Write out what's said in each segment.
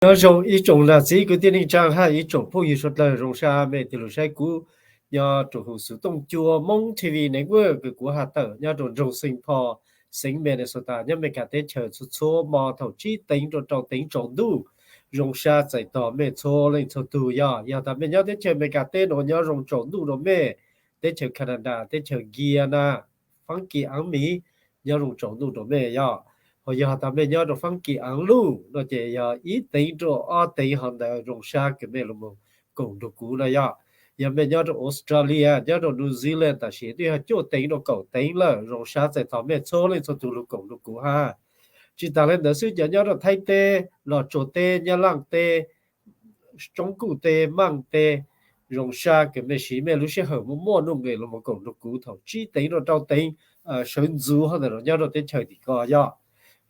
Nyob zoo ib tsoom nam txiv kwv tij neej tsaa hab ib tsoom phooj ywg suav dlawg, zoo sab mej tij lug saib kuv nyob rua huv xuv tooj cua Moob T V Network kws kuv has tawm nyob rua nroog Saint Paul, xeev Minnesota nyob Amelikas teb chaws txhua txhua mo thaum tsib teev rua rau teev tsaus ntuj. Zoo sab txais tos mej txhua leej txhua tug. Yog, yog tas mej nyob teb chaws Amelikas teb nuav nyob zoo tsaus ntuj rua mej, teb chaws Canada, teb chaws Guyana, faab kis aav miv nyob zoo tsaus ntuj rua mej yog. Ho yog tas mej nyob rua faab kis aav luj no ces yog ib teev rua ob teev hov ntawd zoo sab kws mej lug moog koom nrug kuv na yog. Yog mej nyob rua Australia, nyob rua New Zealand tam sim twb yog cuaj teev rua kaum teev lawm, zoo sab txais tos mej txhua leej txhua tug lug koom nrug kuv hab. Tsi taag le ntawd xwb cov nyob rua Thaib teb, Los Tsuas teb, Nyab Laaj teb, Tsoob Kuj teb, Maaj teb, zoo sab kws mej siv mej lub sij hawm muaj muaj nuj nqes lug moog koom nrug kuv thaum tsib teev rua rau teev sawv ntxuv hov ntawm nuav nyob rua teb chaws tim ko yog.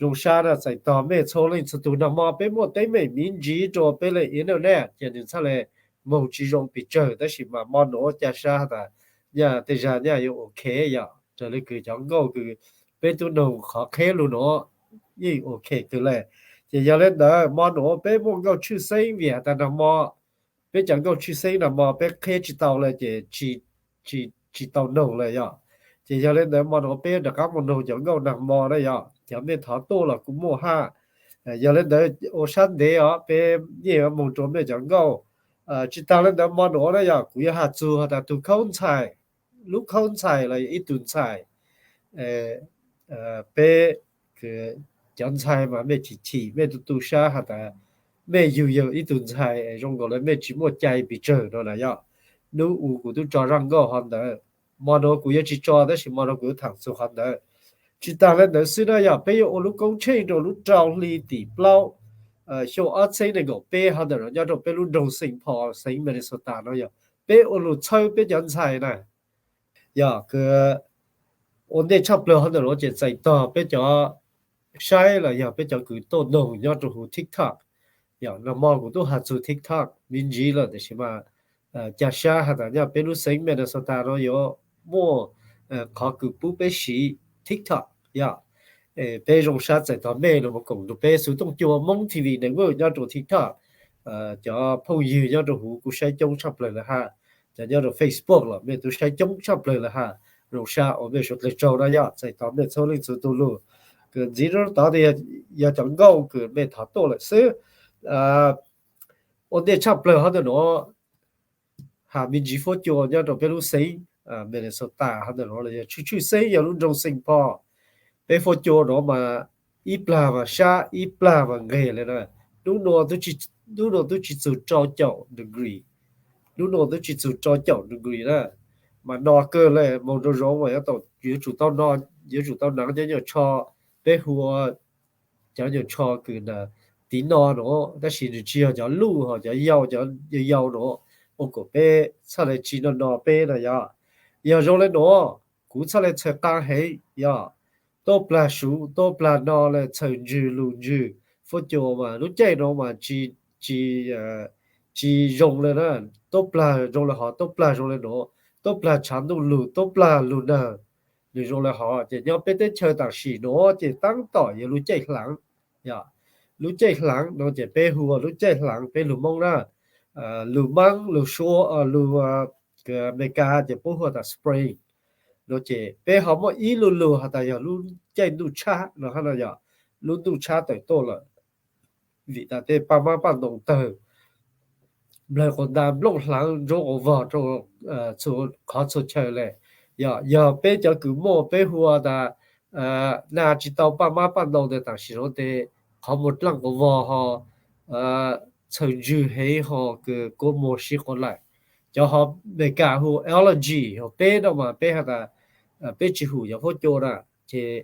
Zoo sab na txais tos mej txhua leej txhua tug. Nag mo peb muaj teeb meem miv ntsiv rua peb le internet ces nwg txhaj le moog tsi zoo pes tsawg, tab sis mas mo nuav ca sab has tas nyaj tej zag nyaj yuav ok yog, raws le kws cov nkauj kws peb tub noog qhov qheb lug nuav yeej ok kawg le. Ces yog le ntawd mo nuav peb muaj nkauj tshwj xeeb vim has tas nag mo peb cov nkauj tshwj xeeb nag mo peb qheb tsi tau le ces tsi tau noog le yog. Ces yog le ntawd mo nuav peb rov qab moog noog cov nkauj nag mo na yog, cov mej thov tuaj los kuj muaj hab. Yog le ntawd ua sab ntev os peb yeej yuav moog rua mej cov nkauj. Tsi taag le ntawd mo nuav na yog kuv yuav has txug has tas tug khaub ntxhais, lub khaub ntxhais los yog ib tug ntxhais, peb cov ntxhais mas mej chim chim mej tu tu sab has tas mej yug yog ib tug ntxhais zoo nkaus le mej tsi muaj cai pes tsawg no na yog. Nub u kuv tub tso zaj nkauj hov ntawd, mo nuav kuv yuav tsi tso tab sis mo nuav kuv yuav thaam txug hov ntawd. Tsi taag le ntawd xwb na yog peb yuav ua lub koob tsheej rua lub rau hli tim plaub xyoo ob txheeb nees nkaum peb hov ntawm nuav nyob rua peb lub nroog Saint Paul xeev Minnesota no yog peb ua lug txhawb peb cov ntxhais na. Yog kws ua ntej tshaj plawg hov ntawm nuav ces txais tog peb cov saib los yog peb cov kws tuaj noog nyob rua huv TikTok. Yog nag mo kuv tub has txug TikTok miv ntsiv lawm tab sis mas ca sab has tas nyaj peb lub xeev Minnesota no yuav muaj qhov kws pub peb siv TikTok yog. Peb zoo sab txais tog mej lug moog koom nrug peb xuv tooj cua Moob T V Network nyob rua TikTok. Cov phooj ywg nyob rua huv kuj saib coob tshaj plawg le hab, cov nyob rua Facebook los mej tub saib coob tshaj plawg le hab. Zoo sab ua mej suav dlawg tsaug na yog, txais tog mej txhua leej txhua tug lug. Kws ntxiv rau tod yog cov nkauj kws mej thov tuaj lawm xwb. Ua ntej tshaj plawg hov ntawm nuav has miv ntsiv fuab cua nyob rua peb lub xeev Minnesota hov ntawm nuav los yog tshwj tshwj xeeb yog lub nroog Saint Paul. Peb fuab cua nuav mas ib plag mas sab ib plag mas nqeg le na. Nub nua tub tsi txug rau caum degree, nub nua tub tsi txug rau caum degree na. Mas no kawg le, moog rua zoov mas yuav tsum tau no, yuav tsum tau naav cov nyuam tsho, peb hu ua cov nyuam tsho kws tiv no nuav, tab sis nwg tsi yog cov luj ho cov yau, cov yau yau nuav, ua kom peb txhaj le tsi no no peb na yog. Yog zoo le nuav, kuv txhaj le txhawm qaa heev yog. Tuab plag suv tuab plag no le txhawm ntswg lug ntswg, fuab cua mas lub caij nuav mas tsi, tsi zoo le na. Tuab plag zoo le hov, tuab plag zoo le nuav, tuab plag tshav ntuj lug, tuab plag lug naag, nwg zoo le hov. Ces nyob peb teb chaws tam sim nuav ces taab tom yog lub caij hlaav. Yog, lub caij hlaav no ces peb hu ua lub caij hlaav peb lug Moob na. Lug Maab lug Suav lug Amelikas ces puab hu tas spring no ces peb ho muaj ib lu lug has tas yog lub caij ntuj tshab no hab no yog, lub ntuj tshab tawm tuaj lawm. Vim tas tej paj mab paj ntoos tawg, nplawg quas ntas nplooj hlaav ntsuab quas vog rau qhov txhua chaw le. Yog, yog peb cov kws muaj peb hu ua tas nas tsi tau paj mab paj ntoos ntawd tam sim nuav tes qhov muag dlaaj quas vog ho txhawm ntswg heev ho kws kua muag sib quas laim. Cov hov Amelikas hu allergy, ho peb no mas peb has tas peb tsi hum cov fuab cua na. Ces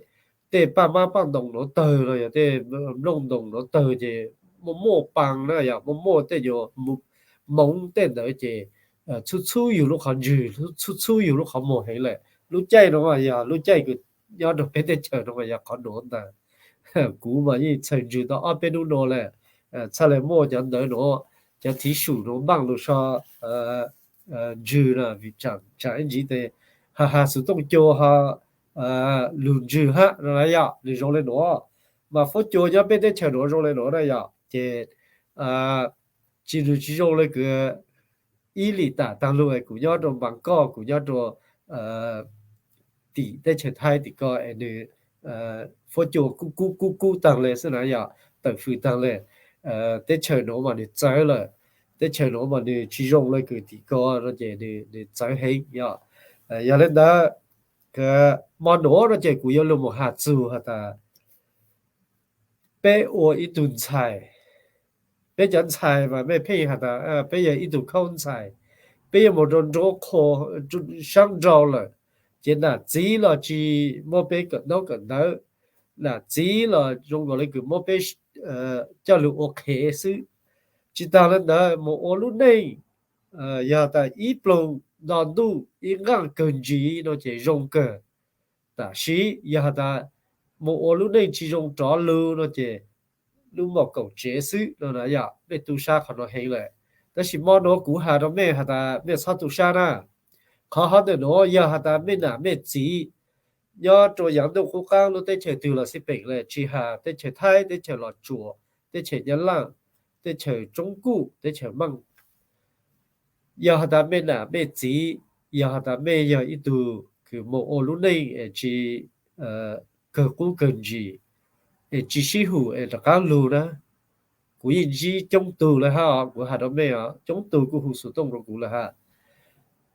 tej paj mab paj ntoos nuav tawg los yog tej nplooj ntoos nuav tawg ces muaj muaj paa na yog, muaj muaj tej nyuag moov tej ntawd ces txhub txhub yug lub qhov ntswg, txhub txhub yug lub qhov muag heev lawm. Lub caij no mas yog lub caij kws nyob rau peb teb chaws no mas yog qhov nuav ntag. Kuv mas yeej txhawm ntswg tau ob peb nub nua le, txhaj le muaj cov ntawv nuav, cov thiv sum nuav npaaj lug so ntswg na, vim tsaam ib ntsis tes ha ha xuv tooj cua ho lug ntswg hab no na yog, nws zoo le nuav. Mas fuab cua nyob peb teb chaws nuav zoo le nuav na yog. Ces tsis, nws tsis zoo le kws ib lim tam taag lug es kuv nyob rua Npaas Koj, kuv nyob rua tim teb chaws Thaib tim ko es nws fuab cua kub kub kub kub taag le xwb na yog, tawm fws taag le. Teb chaws nuav mas nws txawv lawm, teb chaws nuav mas nws tsis zoo le kws tim ko no ces nws txawv heev yog. Yog le ntawd, hmo nuav no ces kuv yuav lug moog has txug has tas peb ua ib tug ntxhais, peb cov ntxhais mas mej pheej has tas peb yog ib tug khaub ntxhais, peb yuav moog rua nruab qhua, saab nrau lawm, ces nam txiv los tsis muab peb kawm ntaub kawm ntawv, nam txiv los zoo nkaus le kws muab peb coj lug ua qhev xwb. Tsis taag le ntawd, moog ua lub neej, yog tas ib ploog nto ntuj ib nqaaj kawg ntsis no ces zoo kawg. Tam sis yog has tas moog ua lub neej tsis zoo rov lug no ces lub mom kaum tsev xwb no na yog. Mej tu sab qhov nuav heev lawm, tab sis mo nuav kuv has rua mej has tas mej txhob tu sab na. Qhov hov ntawm nuav yog has tas mej nam mej txiv nyob rua yaav ntuj qub qaab lub teb chaws twg los xij peem le, tsis has teb chaws Thaib, teb chaws Los Tsuas, teb chaws Nyab Laj, teb chaws Tsoob Kuj, teb chaws Meej. Yog has tas mej nam mej txiv, yog has tas mej yog ib tug kws moog ua lub neej es tsis kawg qub kawg ntsis, es tsis sib hum es rov qaab lug na. Kuv yeej ntsib coob tug le hab os, kuv has rua mej os, coob tug kuj hu xov tooj rua kuv le hab.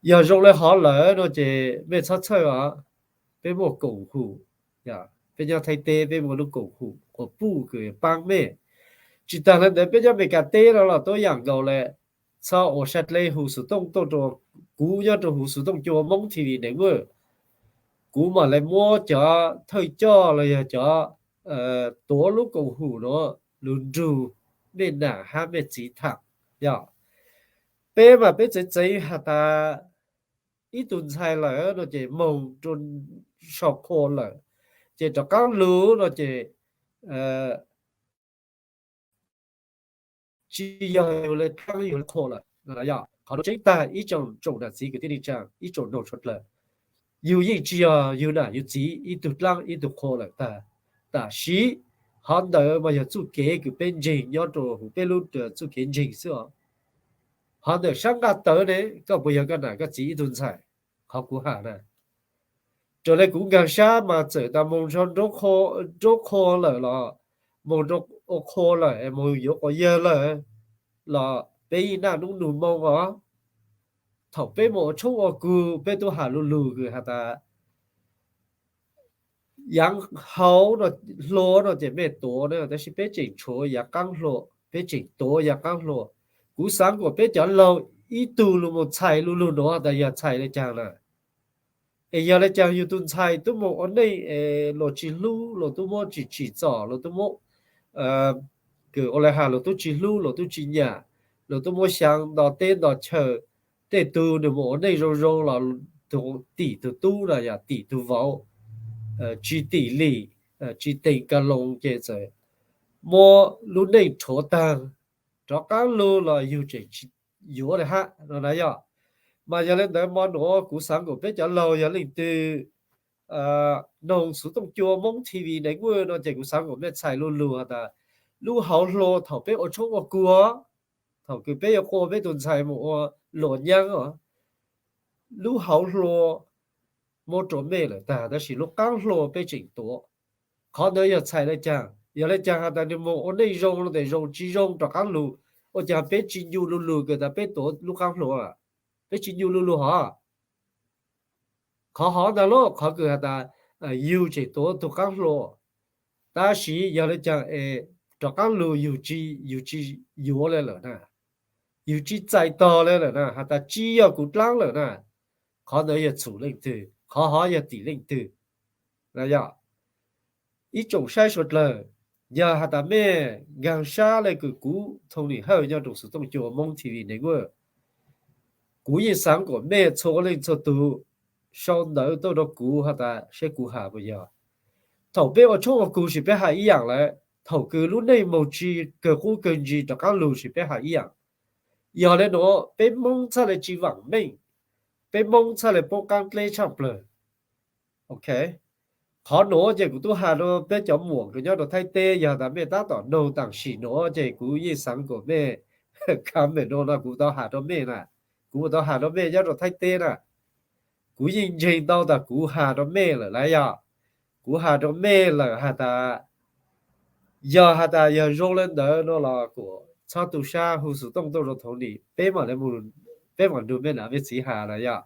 Yog zoo le hov lawm no ces mej txhob txhawj os, peb muaj koom hum, peb nyob Thaib teb peb muaj lub koom hum quas puj kws paab mej. Tsis taag le ntawd peb nyob Amelikas teb no los tuab yaam nkaus le, txhob ua sab dleb hu xov tooj tuaj rua kuv nyob rua huv xov tooj cua Moob TV Network. Kuv mam le muab cov thawj coj los yog cov tuav lub koom hum nuav lug nrug mej nam hab mej txiv tham. Yog peb mas peb txeev txeev has tas ib tug ntxhais lawm no ces moog rua sau qhua lawm, ces rov qaab lug no ces tsis yog yug le qaab yug le qhua lawm. Yog qhov nuav tseeb tag ib tsoom nam txiv kwv tij neej tsaa, ib tsoom noog suav dlawg, yug yeej tsis yog yug nam yug txiv ib tug dlaab ib tug qhua lawm tag. Tam sis hov ntawd mas yog txuj kev kws peb ntseeg nyob rua huv peb lub txuj kev ntseeg xwb os. Hov ntawm sab nqaj tawv ne, koj puas yog koj nam koj txiv ib tug ntxhais? Qhov kuv has na, raws le kuv nkaag sab mas txawm tas moog nrug nruab qhua lawm los, moog nrug ua qhua lawm, moog yuav quas yawg lawm los peb yeej naj nub nug moo os. Thaum peb moog ua tshoob ua kug peb tub has lu lug kws has tas yaav hauv no, hlua no ces mej tuav na, tab sis peb tseem tshuav yaav qaab hlua, peb tseem tuav yaav qaab hlua. Kuv xaav kuas peb cov laug ib tug lug moog txhais lu lug nuav tas yog txhais le caag na. Es yog le caag yug tug ntxhais tub moog ua neej es luas tsis hlub, luas tub muab tsim tsim txom, luas tub muab kws ua le has luas tub tsis hlub, luas tub tsis nyam, luas tub muab xyaa nto teb nto chaw, tej tug nws moog ua neej zoo zoo los tug tim tug tub na yog tim tug vauv, tsis tim lim, tsis teem ka loos ces txawm muab lub neej rhuav taag, rov qaab lug los yug tseem tsis yuav le hab no na yog. Mas yog le ntawd mo nuav kuv xaav kuas peb cov laug yog leej twg noog xuv tooj cua Moob TV Network no ces kuv xaav kuas mej txhais lu lug has tas lub hauv hlua thaum peb ua tshoob ua kug, thaum kws peb yuav qua peb tug ntxhais moog ua luas nyaab os, lub hauv hlua muab rua mej lawm tag, tab sis lub qaab hlua peb tseem tuav. Qhov ntawd yog txhais le caag? Yog le caag has tas nws moog ua neej zoo no tes zoo, tsis zoo rov qaab lug, ua caag peb tsis ncu lu lug kws tas peb tuav lub qaab hlua? Peb tsis ncu lu lug hov. Qhov hov ntag lauj, qhov kws has tas yug tseem tuav tug qaab hlua, tab sis yog le caag es rov qaab lug yug tsis, yug tsis yuav le lawm na, yug tsis txais tog le lawm na, has tas tsis yog kuv dlaab lawm na, qhov ntawd yog txhum leej twg? Qhov hov yog tim leej twg? Yog ib tsoom saib suav dlawg, yog has tas mej nkaag sab le kws kuv Thoo Nim Hawj nyob rua xuv tooj cua Moob TV Network, kuv yeej xaav kuas mej txhua leej txhua tug sau ntawv tuaj rua kuv has tas saib kuv has puas yog. Thaum peb ua tshoob ua kug sis peb has ib yaam lawm, thaum kws lub neej moog tsis kawg qub kawg ntsis rov qaab lug sis peb has ib yaam. Yog le nuav peb Moob txhaj le tsis vaam meej, peb Moob txhaj le poob qaab dleb tshaaj plawg. Ok, Qhov nuav ces kuv tub has rua peb cov muam kws nyob rua Thaib teb, yog tas mej tab tom noog tam sim nuav ces kuv yeej xaav kuas mej, ka mem no no kuv tau has rua mej na, kuv tau has rua mej nyob rua Thaib teb na. Kuv yeej ntseeg tau tas kuv has rua mej lawm lawm yog, kuv has rua mej lawm has tas, yog has tas yog zoo le ntawd no los kuas txhob tu sab, hu xov tooj tuaj rua Thoob Nim, peb mam le, peb mam nrug mej nam mej txiv has na yog.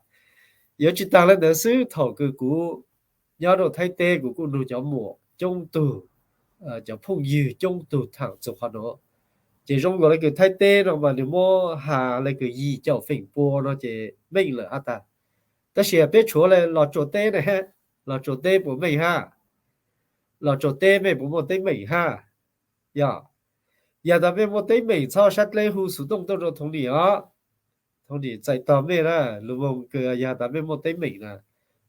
Yuav tsi taag le ntawd xwb, thaum kws kuv nyob rua Thaib teb kuv kuj nug cov muam coob tug, cov phooj ywg coob tug thaam txug qhov nuav. Ces zoo nkaus le kws Thaib teb no mas nwg muab has le kws yim caum feem pua no ces meej lawm hab tag. Tab sis peb tshuav le Los Tsuas teb ne, Los Tsuas teb puas meej hab? Los Tsuas teb mej puas muaj teeb meem hab? Yog, yog tas mej muaj teeb meem txhob sab dleb hu xov tooj tuaj rua Thoob Nim os. Thoob Nim txais tog mej na, lug moog kws yog tas mej muaj teeb meem na.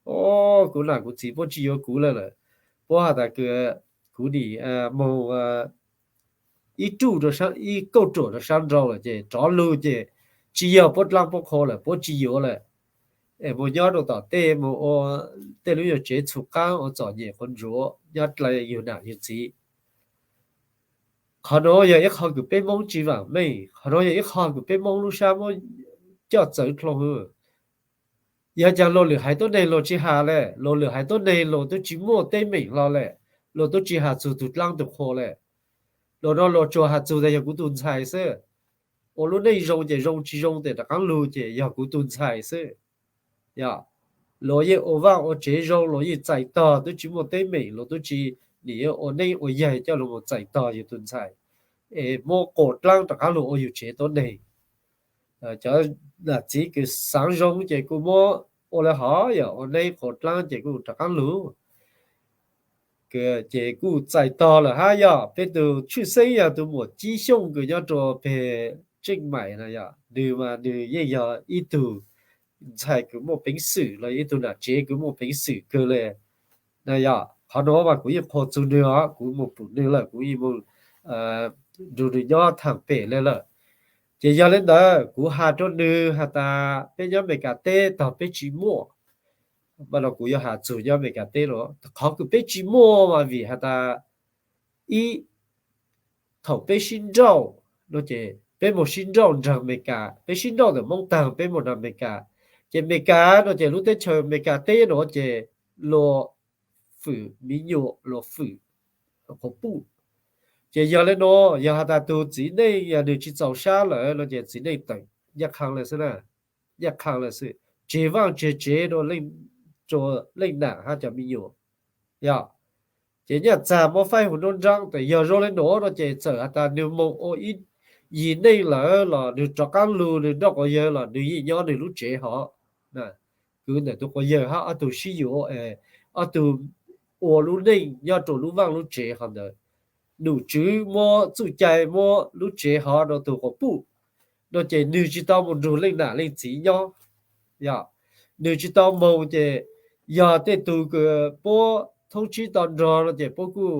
O, kuv nam kuv txiv puab tsi yuav kuv le lawm, puab has tas kws kuv nim moog ib ruj, ib kauj ruam rua sab nrau lawm ces rov lug ces tsi yog puab dlaab puab qhua lawm, puab tsi yuav lawm. Es moog nyob rua tom tej, moog ua tej lub nyuag tsev txhum qaab ua txom nyem quav ntsuav nyob dlai yug nam yug txiv. Qhov nuav yog ib qho kws peb Moob tsi vaam meej, qhov nuav yog ib qho kws peb Moob lub sab muab coj txawv dlhau hwv. Yog caag luas lwm haiv tuab neeg luas tsi has le, luas lwm haiv tuab neeg luas tub tsi muaj teeb meem hlo le, luas tub tsi has txug tug dlaab tug qhua le. Luas no luas tsuas has txug tas yog kuv tug ntxhais xwb. Ua lub neej zoo ces zoo, tsi zoo tes rov qaab lug ces yog kuv tug ntxhais xwb. Yog, luas yeej ua vaaj ua tsev zoo, luas yeej txais tog, tub tsi muaj teeb meem, luas tub tsi nim ua neeb ua yaig coj lug moog txais tog yug tug ntxhais, es muab quas dlaab rov qaab lug ua yug tsev tuab neeg. Cov nam txiv kws xaav zoo ces kuj muab ua le hov, yog ua neeb quas dlaab ces kuj rov qaab lug. Ces kuj txais tog lawm hab. Yog peb tug tshwj xeeb yog tug muam Cib Xyooj kws nyob rua peg Tseej Maim na, yog nwg mas nwg yeej yog ib tug ntxhais kws muaj peev xwm los ib tug nam tsev kws muaj peev xwm kawg le na. Yog qhov nuav mas kuv yeej qhuas txug nwg os, kuv moog pum nwg lawm, kuv yeej moog nrug nwg nyob thaam pem le lawm. Ces yog le ntawd kuv has rua nwg has tas peb nyob Amelikas teb tog peb tsi muaj, mas no kuv yuav has txug nyob Amelikas teb no, qhov kws peb tsi muaj mas vim has tas ib, thaum peb sib nrauj no ces peb moog sib nrauj nraag Amelikas, peb sib nrauj ntawm Moob taag peb moog nraag Amelikas. Ces Amelikas no ces lub teb chaws Amelikas teb no ces luas fwm miv nyuam, luas fwm quas puj. Ces yog le nuav, yog has tas tug txiv neej yog nwg tsi txaus sab lawm no ces txiv neej tawm nyaj qha lawm xwb na, nyaj qha lawm xwb, tseg vaaj tseg tsev rua leej nam hab cov miv nyuam. Yog, ces nyaj txag muab faib huv nruab nraab. Tes yog zoo le nuav no ces txawm has tas nwg moog ua ib yig neej lawm los nwg rov qaab lug nwg nrauj quas yawg los nwg yeej nyob nwg lub tsev hov. Kwv ntawm tug quas yawg hab ob tug sib yuav, ob tug ua lub neej nyob rua lub vaaj lub tsev hov ntawd. Num tswv muab txuj cai muab lub tsev hov rua tug quas puj no ces nwg tsi tau moog nrug leej nam leej txiv nyob. Yog, nwg tsi tau moog ces yog tej tug kws puab thoob tsib tau nrog no ces puab kuj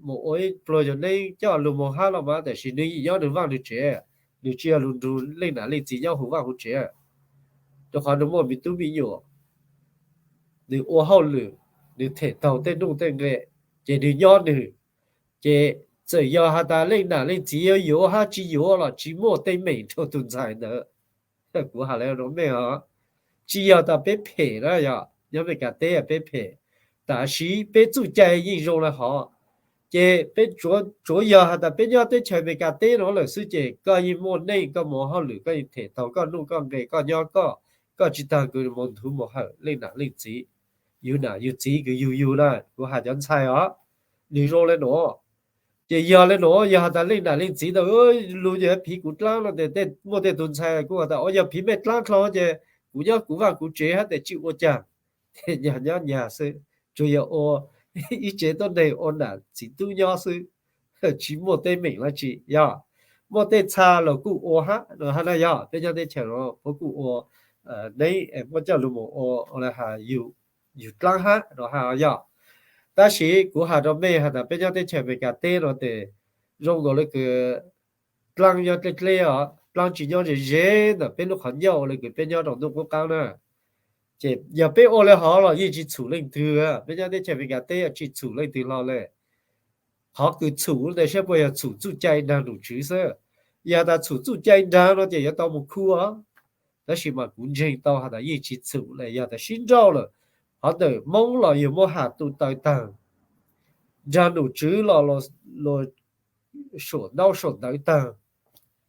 moog ua ib pluag yug neeb coj lug moog hab los mas, tab sis nwg yeej nyob nwg vaaj nwg tsev, nwg tsi yog lug nrug leej nam leej txiv nyob huv vaaj huv tsev. Rua qhov nwg muaj miv tub miv nyuam, nwg ua hauj lwm, nwg them taug tej nuj tej nqe, ces nwg nyob nwg. Ces txawm yog has tas leej nam leej txiv yuav yuav hab tsi yuav los tsi muaj teeb meem rua tug ntxhais ntawd. Kuv has le rua mej os, tsi yog tas peb phem na, yog nyob Amelikas teb peb phem, tab sis peb txuj cai yeej zoo le hov. Ces peb tsuav yog has tas peb nyob teb chaws Amelikas teb no lawm xwb ces koj yeej muaj neej, koj moog hauj lwm, koj yeej them taug koj nuj koj nqe, koj nyob koj, koj tsi taag kws moog nthuv moog hawm leej nam leej txiv, yug nam yug txiv kws yug yug na. Kuv has cov ntxhais os, nwg zoo le nuav. Ces yog le nuav, yog has tas leej nam leej txiv ntawd lug yog phiv kuv dlaab no tes muaj tej tug ntxhais kuj has tas, o, yog phiv mej dlaab dlhau ces kuv nyob kuv vaaj kuv tsev hab tes tsi ua caag, nyag nyob nyag xwb, tsuas yog ua ib tsev tuab neeg ua nam txiv tub nyob xwb, tsi muaj teeb meem dlaab tsi. Yog muaj tej txha los kuj ua hab no hab na, yog peb nyob teb chaws no puab kuj ua neeb muab coj lug moog ua, ua le has yug dlaab hab no hab yog. Tab sis kuv has rua mej has tas peb nyob teb chaws Amelikas teb no tes zoo nkaus le kws dlaab nyob dleb dleb os, dlaab tsi nyob ze ze ntawm peb lub qhov ncauj le kws peb nyob rua ntuj qub qaab na. Ces yog peb ua li hov los yeej tsis txhum leej twg, peb nyob teb chaws Amelikas teb tsis txhum leej twg hlo li. Qhov kws txhum ntawd saib puas yog txhum txuj cai nrag nom tswv xwb. Yog tas txhum txuj cai nrag no ces yuav tau mus khu os. Tab sis mas kuv ntseeg tau has tas yeej tsis txhum li, yog tas sib nrauj lawm, qhov ntawm Hmoob los yog muab has tu taw tag, nrag nom tswv los suam ntaub suam ntawv tag,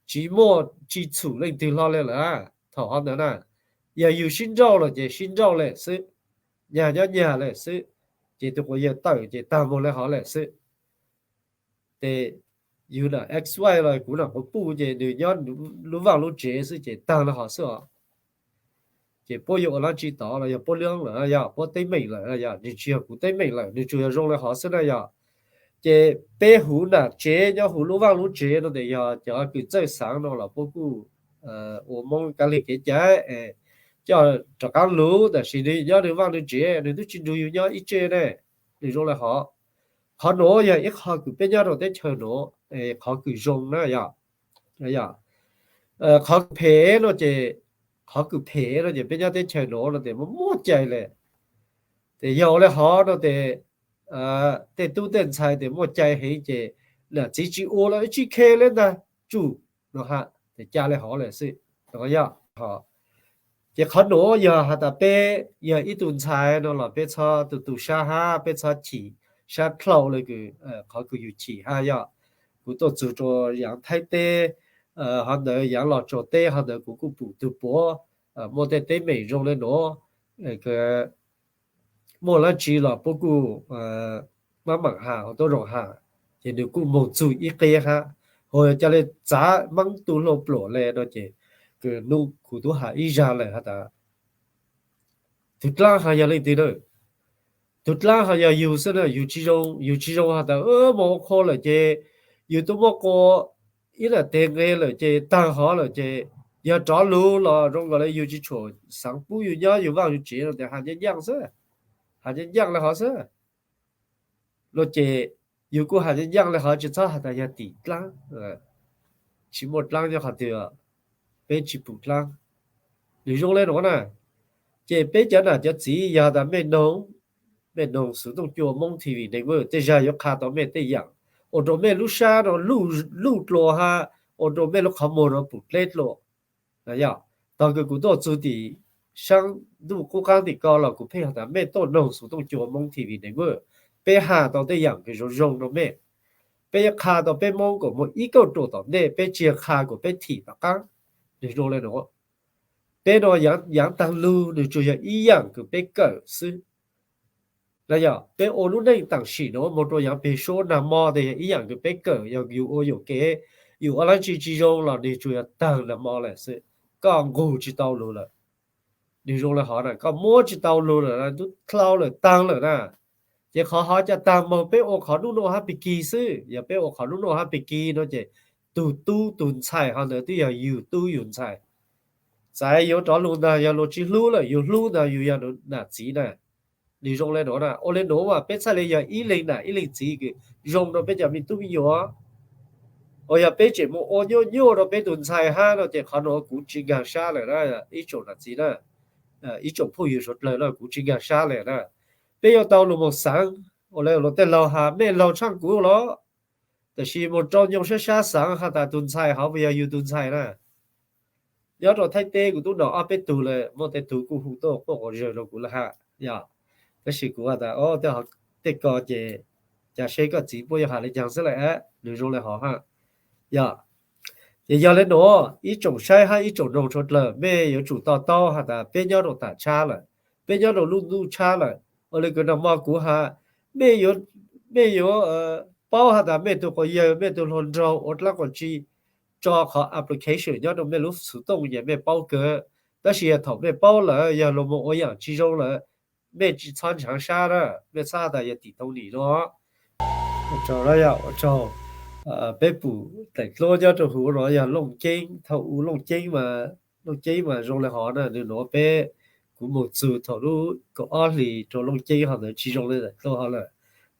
tsis muaj, tsis txhum leej twg hlo li lawm thaum hov ntawd na. Yog yus sib nrauj lawm ces sib nrauj li xwb, nyag nyob nyag li xwb, ces tus quas yawg tawm ces tag mus li hov li xwb. Ces yus na X Y los kuv na quas puj ces nws nyob lub vaj lub tsev xwb ces tag li hov xwb os. Ces puab yuav ua dlaab tsi tod los yog puab lub lawm yog puab teeb meem lawm, yog nws tsis yog kuv teeb meem lawm, nws tsuas yog zoo li hov xwb na yog. Ces peb huv nam tsev nyob huv lub vaj lub tsev no tes yog cov kws txawj xaav no los puab kuj ua Moob kab lig kev cai coj rov qaab lug, tab sis nws nyob nws vaj nws tsev nws twb tsis nrug yus nyob ib tse ne. Nws zoo li hov. Qhov nuav yog ib qho kws peb nyob rau teb chaws nuav qhov kws zoo na yog. Qhov kws phem no ces, qhov kws phem no ces peb nyob teb chaws nuav no tes muaj muaj cai li. Ces yog ua li hov no tes tej tub tej ntxhais tes muaj cai heev ces nam txiv tsis ua los tsis khe li ntag, tsum no ha, ces ca li hov lawm xwb. Yog, ces qhov nuav yog has tas peb yog ib tug ntxhais no los peb txhob tu tu sab hab, peb txhob chim sab dlhau li kws qhov kws yus chim hab yog. Kuv tuaj txug rua yaav Thaib teb, hov ntawd yaav Los Tsuas teb, hov ntawd kuv kuj pum tug puav muaj tej teeb meem zoo li nuav, muaj dlaab tsi los puab kuj mab maam has, ua tuab zoo has, ces nws kuj moog txug ib qeb hab, hu ca le txav Moob tu hlua pluam le no ces, kws nub kuv tub has ib zag lawm has tas tug dlaab ho yog leej twg na? Tug dlaab ho yog yus xwb na. Yus tsis zoo, yus tsis zoo has tas moog ua qhua lawm ces yus tub muab qua ib nam teg nqe lawm ces taag hov lawm ces yog rov lug los zoo nkaus le yus tsis tshua xaav pub yus nyob yus vaaj yus tsev no tes has ncaaj ncaaj xwb, has ncaaj ncaaj le hov xwb. Luag ces yus kuj has ncaaj ncaaj le hov, tsis txhob has tas yog tim dlaab, tsis muaj dlaab nyob qhov twg, peb tsis pum dlaab. Nws zoo le nuav na, ces peb cov nam cov txiv yog tas mej noog, mej noog Xuv Tooj Cua Moob TV neeg tej zag yuav qha tau mej tej yaam, ua rua mej lub sab no luj dlua hab ua rua mej lub qhov muag no pum dleb dlua. Yog, tog kws kuv tuaj txug tim saab ntuj qub qaab tim ko los kuv pheej has tas mej tuaj noog Xuv Tooj Cua Moob TV neeg, peb has tau tej yaam kws zoo zoo rua mej. Peb yuav qha tau peb Moob kuas muaj ib kauj ruam tom ntej, peb tsis yog qha kuas peb thim tom qaab. Nws zoo le nuav, peb no yaav taag lug nws tsuas yog ib yaam kws peb kawm xwb. Yog peb ua lub neej taam sim nuav moog rua yaav peg suab nag mo tes yog ib yaam kws peb kawm, yog yus ua yuam kev, yus ua dlaab tsi tsis zoo los nws tsuas yog taag nag mo lawm xwb, koj nqug tsis tau lug lawm. Nws zoo le hov na, koj muab tsis tau lug lawm, tub dlhau lawm, taag lawm na. Ces qhov hov ca taag moog peb ua qhov nub nuj hab pig kig xwb. Yog peb ua qhov nub nuj hab pig kig no ces tug tub tug ntxhais hov ntawd twb yog yus tub yus ntxhais. Txawm yuav rov lug ntag, yog luag tsis hlub lawm, yus hlub ntag, yus yog nam txiv na. Nws zoo le nuav na, ua le nuav mas peb txhaj le yog ib leeg nam ib leeg txiv kws zoo rua peb cov me tub me nyuam. Uas yog peb tseem moog ua nyuaj nyuaj rua peb tug ntxhais hab no ces qhov nuav kuv tsis nkaag sab lawm na, ib tsoom nam txiv na, ib tsoom phooj ywg suav dlawg na, kuv tsis nkaag sab lawm na. Peb yuav tau lug moog xaav, ua le luag tej laug has mej laug tshaaj kuv los, tab sis moog rau nyoo sab sab xaav has tas tug ntxhais hov puas yog yus tug ntxhais na. Nyob rua Thaib teb kuv tub nov ob peb tug lawm, muaj tej tug kuj hu tuaj quaj quas zawg rua kuv lawm hab. Yog, tab sis kuv has tas tej ko ces ca seb koj txiv puab yuav has le caag xwb lawm, nws zoo le hov hab. Yog, ces yog le nuav ib tsoom saib hab ib tsoom noog suav dlawg, mej yuav tsum to taub has tas peb nyob rua tam tshab lawm, peb nyob rua lub ntuj tshab lawm. Ua le kws nag mo kuv has, mej yuav, mej yuav paub has tas mej tug quas yawg, mej tug hluas nraug ua dlaab quas tsi, tso qhov application nyob rua mej lub xuv tooj ces mej paub kawg. Tab sis yog thaum mej paub lawm, yog luag moog ua yaam tsis zoo lawm, mej tsis txhob ntshaav sab na, mej txhob has tas yog tim tau nim no. Ua tsaug, peb pum daim duab nyob rua huv no yog Looj Ceeb, thaum u Looj Ceeb mas, Looj Ceeb mas zoo le hov na, nws nuav peb, kuv moog txug thaum lub kaum ob hlis rua Looj Ceeb hov ntawd tsis zoo le daim duab hov lawm.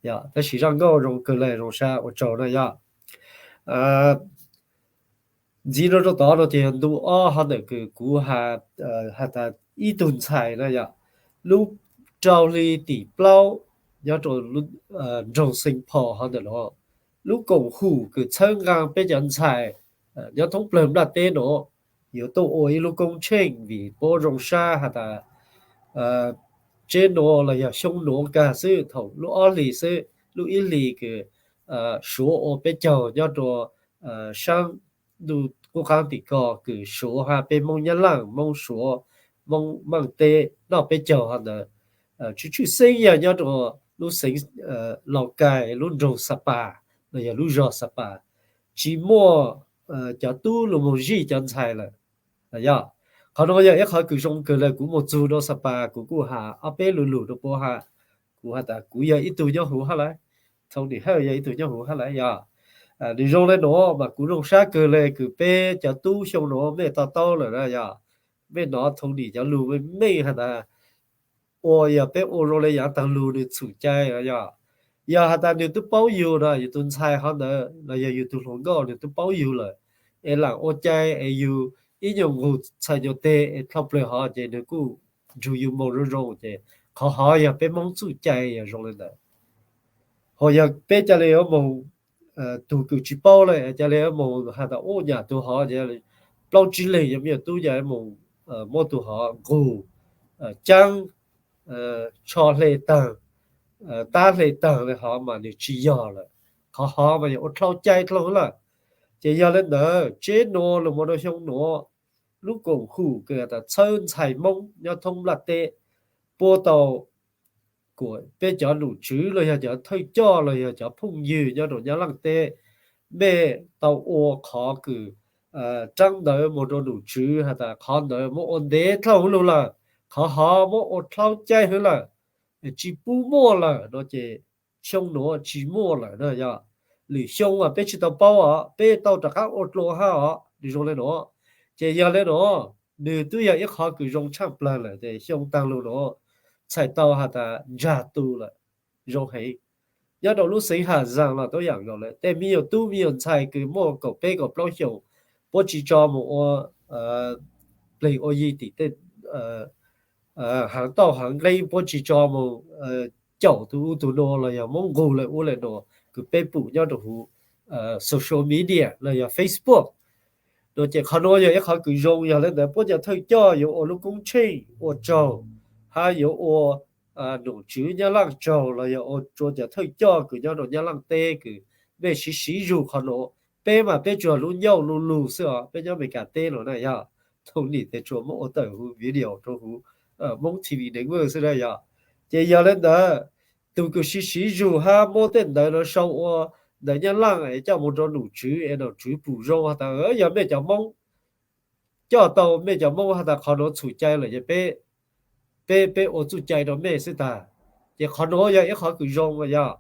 Yog, tab sis zaj nkauj zoo kawg le, zoo sab, ua tsaug na yog. Ntxiv no rua tod no ces yog ntu ob hov ntawm kws kuv has tas ib tug ntxhais na yog. lub rau hli tim plaub nyob rau nroog Xeev Phos hov ntawm no, lub koom hum kws txhawb nqaa peb cov ntxhais nyob thoob plawg nplaj teb no yuav tuaj ua ib lub koob tsheej vim puab zoo sab has tas tsev nuav los yog xyoo nuav kag xwb, thaum lub ob hlis xwb, lub ib hlis kws Suav ua peb caug nyob rau saab ntuj qub qaab tim ko kws Suav hab peb Moob Nyab Laaj, Moob Suav, Moob Maaj teb noj peb caug hov ntawd, tshwj tshwj xeeb yog nyob rau lub xeev Lauj Kaim, lub nroog Xa Pas los yog lub zog Xa Pas, tsis muaj cov tub lug moog zij cov ntxhais lawm. Yog, qhov nuav yog ib qhov kws zoo kawg le. Kuv moog txug rau Xa Pas kuv kuj has ob peb lug lug rau puab has, kuv has tas kuv yog ib tug nyob huv hab lawm, Thoob Nim Hawj yog ib tug nyob huv hab lawm yog. Nws zoo le nuav mas kuv zoo sab kawg le kws peb cov tub xyoo nuav mej to taub lawm na yog, mej nov Thoob Nim cov lug mej has tas ua yog peb ua zoo le yaav taag lug nws txhum cai yog. Yog has tas nws tub paub yug no, yug tug ntxhais hov ntawd los yog yug tug hluas nkauj nws tub paub yug lawm, es laam ua cai es yug ib nyuag nqug txhais nyuag teg es dlhau plawg hov ces nws kuj nrug yug moog zoo zoo ces qhov hov yog peb Moob txuj cai yog zoo le ntawd. Ho yog peb ca le yuav moog, tug kws tsis paub le ca le yuav moog has tas ub nyam tug hov ces plaub tsib leeg yuav me nyuam tub ca le moog muab tug hov nqug, caab, tsho hle taag, tab hle taag le hov mas nws tsis yog lawm. Qhov hov mas yog ua dlhau cai dlhau lawm. Ces yog le ntawd tsev nuav lug mus rau xyoo nuav, lub koom hum kws has tas txhawb ntxhais Moob nyob thoob nplaj teb, puab tau kuas peb cov nom tswv los yog cov thawj coj los yog cov phooj ywg nyob rau Nyab Laaj teb, mej tau ua qhov kws raab ntawd mus rau nom tswv has tas qhov ntawd muab ua ntev dlhau lug lawm, qhov hov muab ua dlhau cai hwv lawm, tsis pub muaj lawm no ces xyoo nuav tsis muaj lawm na yog. Lwm xyoo mas peb tsis tau paub os, peb tau rov qab ua dlua hab os, nws zoo le nuav. Ces yog le nuav, nws twb yog ib qhov kws zoo tshaaj plawg lawm tes xyoo taag lug nuav txhais tau has tas ntsag tu lawm, zoo heev. Nyob rau lub xeev Haj Zaas los tub yaam nkaus lawm, tej me nyuam tub me nyuam ntxhais kws muaj kaum peb kaum plaub xyoos, puab tsis tso mus ua pleeg ua yi tim tej haav tauj haav nqeeb, puab tsis tso mus caum tug ub tug nuav los yog muab nqug le ub le nuav kws peb pum nyob rau huv social media los yog Facebook. No ces qhov nuav yog ib qhov kws zoo, yog le ntawd puab cov thawj coj yuav ua lub koob tsheej ua tsaug, hab yuav ua nom tswv Nyab Laaj tsaug los yog ua rua cov thawj coj kws nyob rau Nyab Laaj teb kws mej siv siv zug qhov nuav. Peb mas peb tsuas lub ncauj lug lug xwb os, peb nyob Amelikas teb los na yog. Thoob Nim tes tsuas muab ua tawm huv video rau huv Moob T V Network xwb na yog. Ces yog le ntawd, tug kws siv siv zug hab muab tej ntawd no sau ua ntawv Nyab Laaj es coj mus rau nom tswv es nom tswv pum zoo has tas yog mej cov Moob, coj tau mej cov Moob has tas qhov nuav txhum cai lawm ces peb, peb, peb ua txuj cai rau mej xwb tag. Ces qhov nuav yog ib qhov kws zoo yog.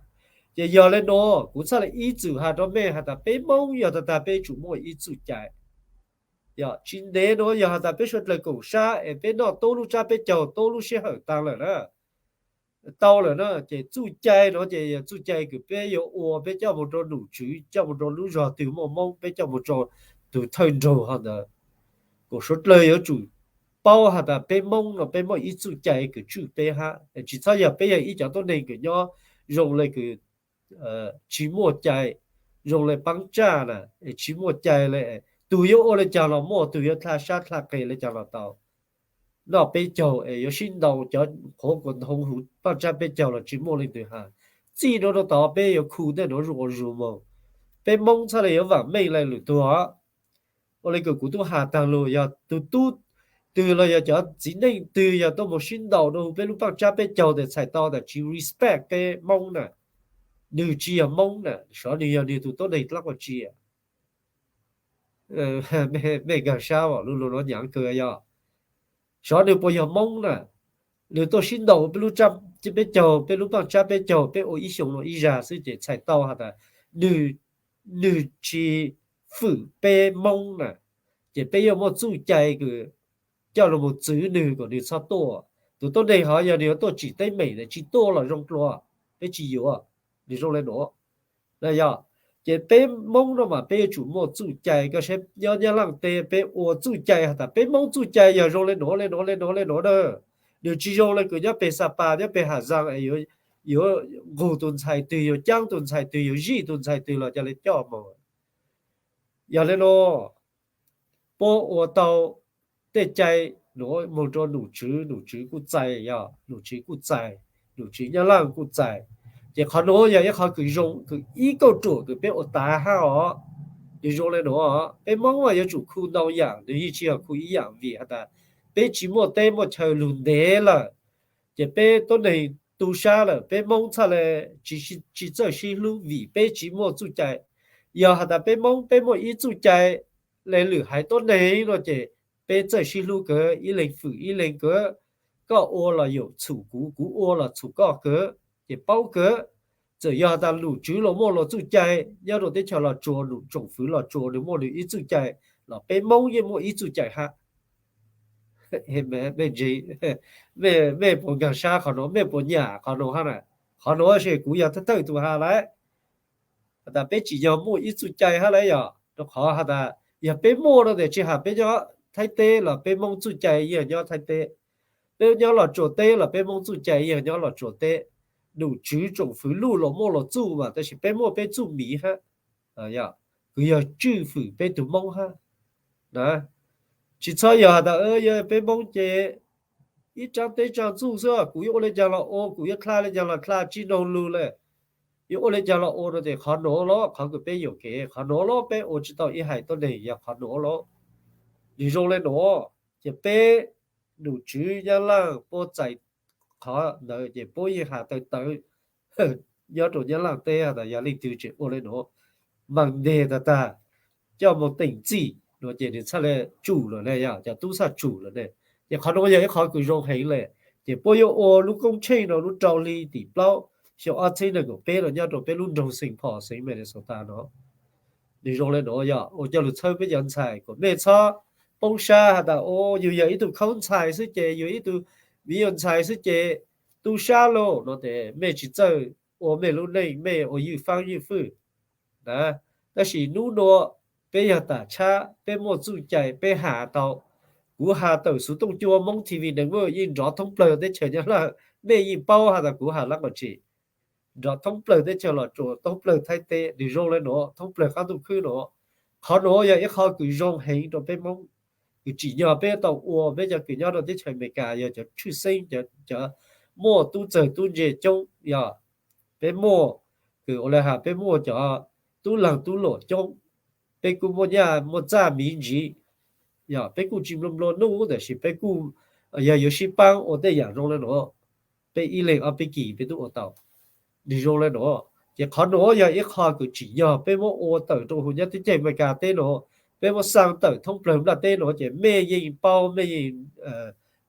Ces yog le nuav kuv txhaj le ib txwm has rau mej has tas peb Moob yog tag tag peb tsum muaj ib txuj cai. Yog tsis ntev nuav yog has tas peb suav dlawg koom sab es peb noj tub lub tsab peb caug tub lub sij hawm taag lawm na, tau lawm na, ces txuj cai nuav ces yog txuj cai kws peb yuav ua, peb coj mus rau nom tswv, coj mus rau lub zog twg muaj Moob peb coj mus rau tug thawj nraug hov ntawd, kuas suav dlawg yuav tsum paub has tas peb Moob no peb muaj ib txuj cai kws tswj peb hab, tsis txhob yog peb yog ib cov tuab neeg kws nyob zoo le kws tsis muaj cai, zoo le paab tsaj na, es tsis muaj cai le, tug yuav ua le caag los muaj, tug yuav dlha sab dlha qe le caag los tau. Noj peb caug es yuav sib ntaus cov qhuav kuas nthoov huv paaj tsab peb caug los tsis muaj leej twg has. Txij nuav rau tod peb yuav khu tej nuav zuj ua zug moog. Peb Moob txhaj le yuav vaam meej le lwm tug os. Ua le kws kuv tub has taag lug, yog tug tub twg los yog cov txiv neej twg yog tuaj moog sib ntaus rua huv peb lub paaj tsab peb caug tes txhais tau tas tsis respect peb Moob na. Nwg tsis yog Moob na, sov nwg yog nwg tug tuab neeg dlaab ua tsi. Mej nkaag sab lug lug nuav nyaav kawg yog, sov nwg puas yog Moob na? Nwg tuaj sib ntaus peb lub tsab peb caug, peb lub paaj tsab peb caug, peb ua ib xyoo nuav ib zag xwb ces txhais tau has tas nwg, nwg tsis fwm peb Moob na. Ces peb yuav muaj txuj cai kws coj lug moog txwv nwg kom nwg txhob tuaj. Tug tuab neeg hov yog nwg yuav tuaj tsim teeb meem na tsis tuaj los zoo dlua, peb tsis yuav. Nwg zoo le nuav na yog. Ces peb Moob no mas peb yuav tsum muaj txuj cai. Koj saib nyob Nyab Laaj teb peb ua txuj cai has tas peb Moob txuj cai yog zoo le nuav le nuav le nuav le nuav na. Nws tsis zoo le kws nyob peg Xa Pas nyob peg Has Zas es yuav nqug tus ntxhais twg, yuav caab tus ntxhais twg, yuav zij tus ntxhais twg los ca le coj moog. Yog le no, puab ua tau tej cai nuav moog rua num tswv, num tswv kuj txais, yog num tswv kuj txais, num tswv Nyab Laaj kuj txais. Ces qhov nuav yog ib qhov kws zoo kws ib kauj ruam kws peb ua taag hab os. Nwg zoo le nuav, peb Moob mas yuav tsum khu ntau yaam, nwg yeej tsis yog khu ib yaam vim has tas peb tsis muaj teb muaj chaw lug ntev lawm. Ces peb tuab neeg tu sab lawm, peb Moob txhaj le tsis txawj sib hlub vim peb tsis muaj txuj cai. Yog has tas peb Moob peb muaj ib txuj cai le lwm haiv tuab neeg no ces peb txawj sib hlub kawg, ib leeg fwm ib leeg kawg. Koj ua los yog txhum kuv, kuv ua los txhum koj kawg, ces paub kawg. Txawm yog has tas num tswv los muaj luas txuj cai, nyob rua teb chaws Los Tsuas, num tsoom fwv Los Tsuas nws muaj nws ib txuj cai, los peb Moob yeej muaj ib txuj cai hab. Mej ntseeg, mej puas nkaag sab qhov nuav, mej puas nyam qhov nuav hab na? Qhov nuav ces kuv yog thawj thawj tug has lawm. Has tas peb tsim nyog muaj ib txuj cai hab lawm yog rua qhov has tas yog peb muaj no tes tsis has peb nyob Thaib teb los peb Moob txuj cai yeej nyob Thaib teb, peb nyob Los Tsuas teb los peb Moob txuj cai yeej nyob Los Tsuas teb. Num tswv tsoom fwv luj los muaj luas txuj mas tab sis peb muaj peb txuj miv hab, kws yog tswj fwm peb tug Moob hab. Tsis txhob yog has tas yog peb Moob ces ib tsaab teb tsaab txuj xwb, kuv yuav ua le caag los ua, kuv yuav dlha le caag los dlha, tsis noog lug le. Yuav ua le caag los ua no ces qhov nuav los qhov kws peb yuam kev, qhov nuav los peb ua tsis tau ib haiv tuab neeg yog qhov nuav los. Nwg zoo le nuav, ces peb num tswv Nyab Laaj puab txais qhov ntawd ces puab yeej has tawv tawv nyob rua Nyab Laaj teb has tas yog leej twg tseem ua le nuav, maam nteg tag tag, coj moog teem txim no ces nwg txhaj le tsum lawm ne, yog cov tub txhaj tsum lawm ne. Ces qhov nuav yog ib qhov kws zoo heev le. Ces puab yuav ua lub koob tsheej no lub rau hli tim plaub xyoo ob txheeb nees nkaum peb no nyob rua peb lub nroog Saint Paul xeev Minnesota no. Nwg zoo le nuav yog ua coj lug txhawb peb cov ntxhais kom mej txhob poob sab has tas yug yog ib tug khaub ntxhais xwb ces, yug ib tug viv yuav ntxhais xwb ces tu sab lauj no tes mej tsis txawj ua mej lub neej, mej ua ywj faab ywj fwj na. Tab sis nub nuav peb yog tam tshab, peb muaj txuj cai peb has tau. Kuv has tawm xuv tooj cua Moob T V Network yeej nrov thoob plawg teb chaws Nyab Laaj, mej yeej paub has tas kuv has lab nqos tsi. Nrov thoob plawg teb chaws Los Tsuas, thoob plawg Thaib teb, nwg zoo le nuav thoob plawg qaab ntuj khwb nuav. Qhov nuav yog ib qho kws zoo heev rua peb Moob, kws tsim nyog peb tau ua, peb cov kws nyob rua teb chaws Amelikas yog cov tshwj xeeb, cov muaj tub txawg tub ntse coob, yog peb muaj kws ua le has peb muaj cov tub laag tub luam coob, peb kuj muaj nyaj muaj txaj miv ntsiv, yog peb kuj tsis nplua nplua nuj tab sis peb kuj yog yuav sib paab ua tej yaam zoo le nuav, peb ib leeg ob peb kis peb tub ua tau. Nwg zoo le nuav, ces qhov nuav yog ib qho kws tsim nyog peb muab ua tawm rua huv nyob teb chaws Amelikas teb nuav, peb muab xaa tawm thoob plawg nplaj teb nuav ces mej yeej paub, mej yeej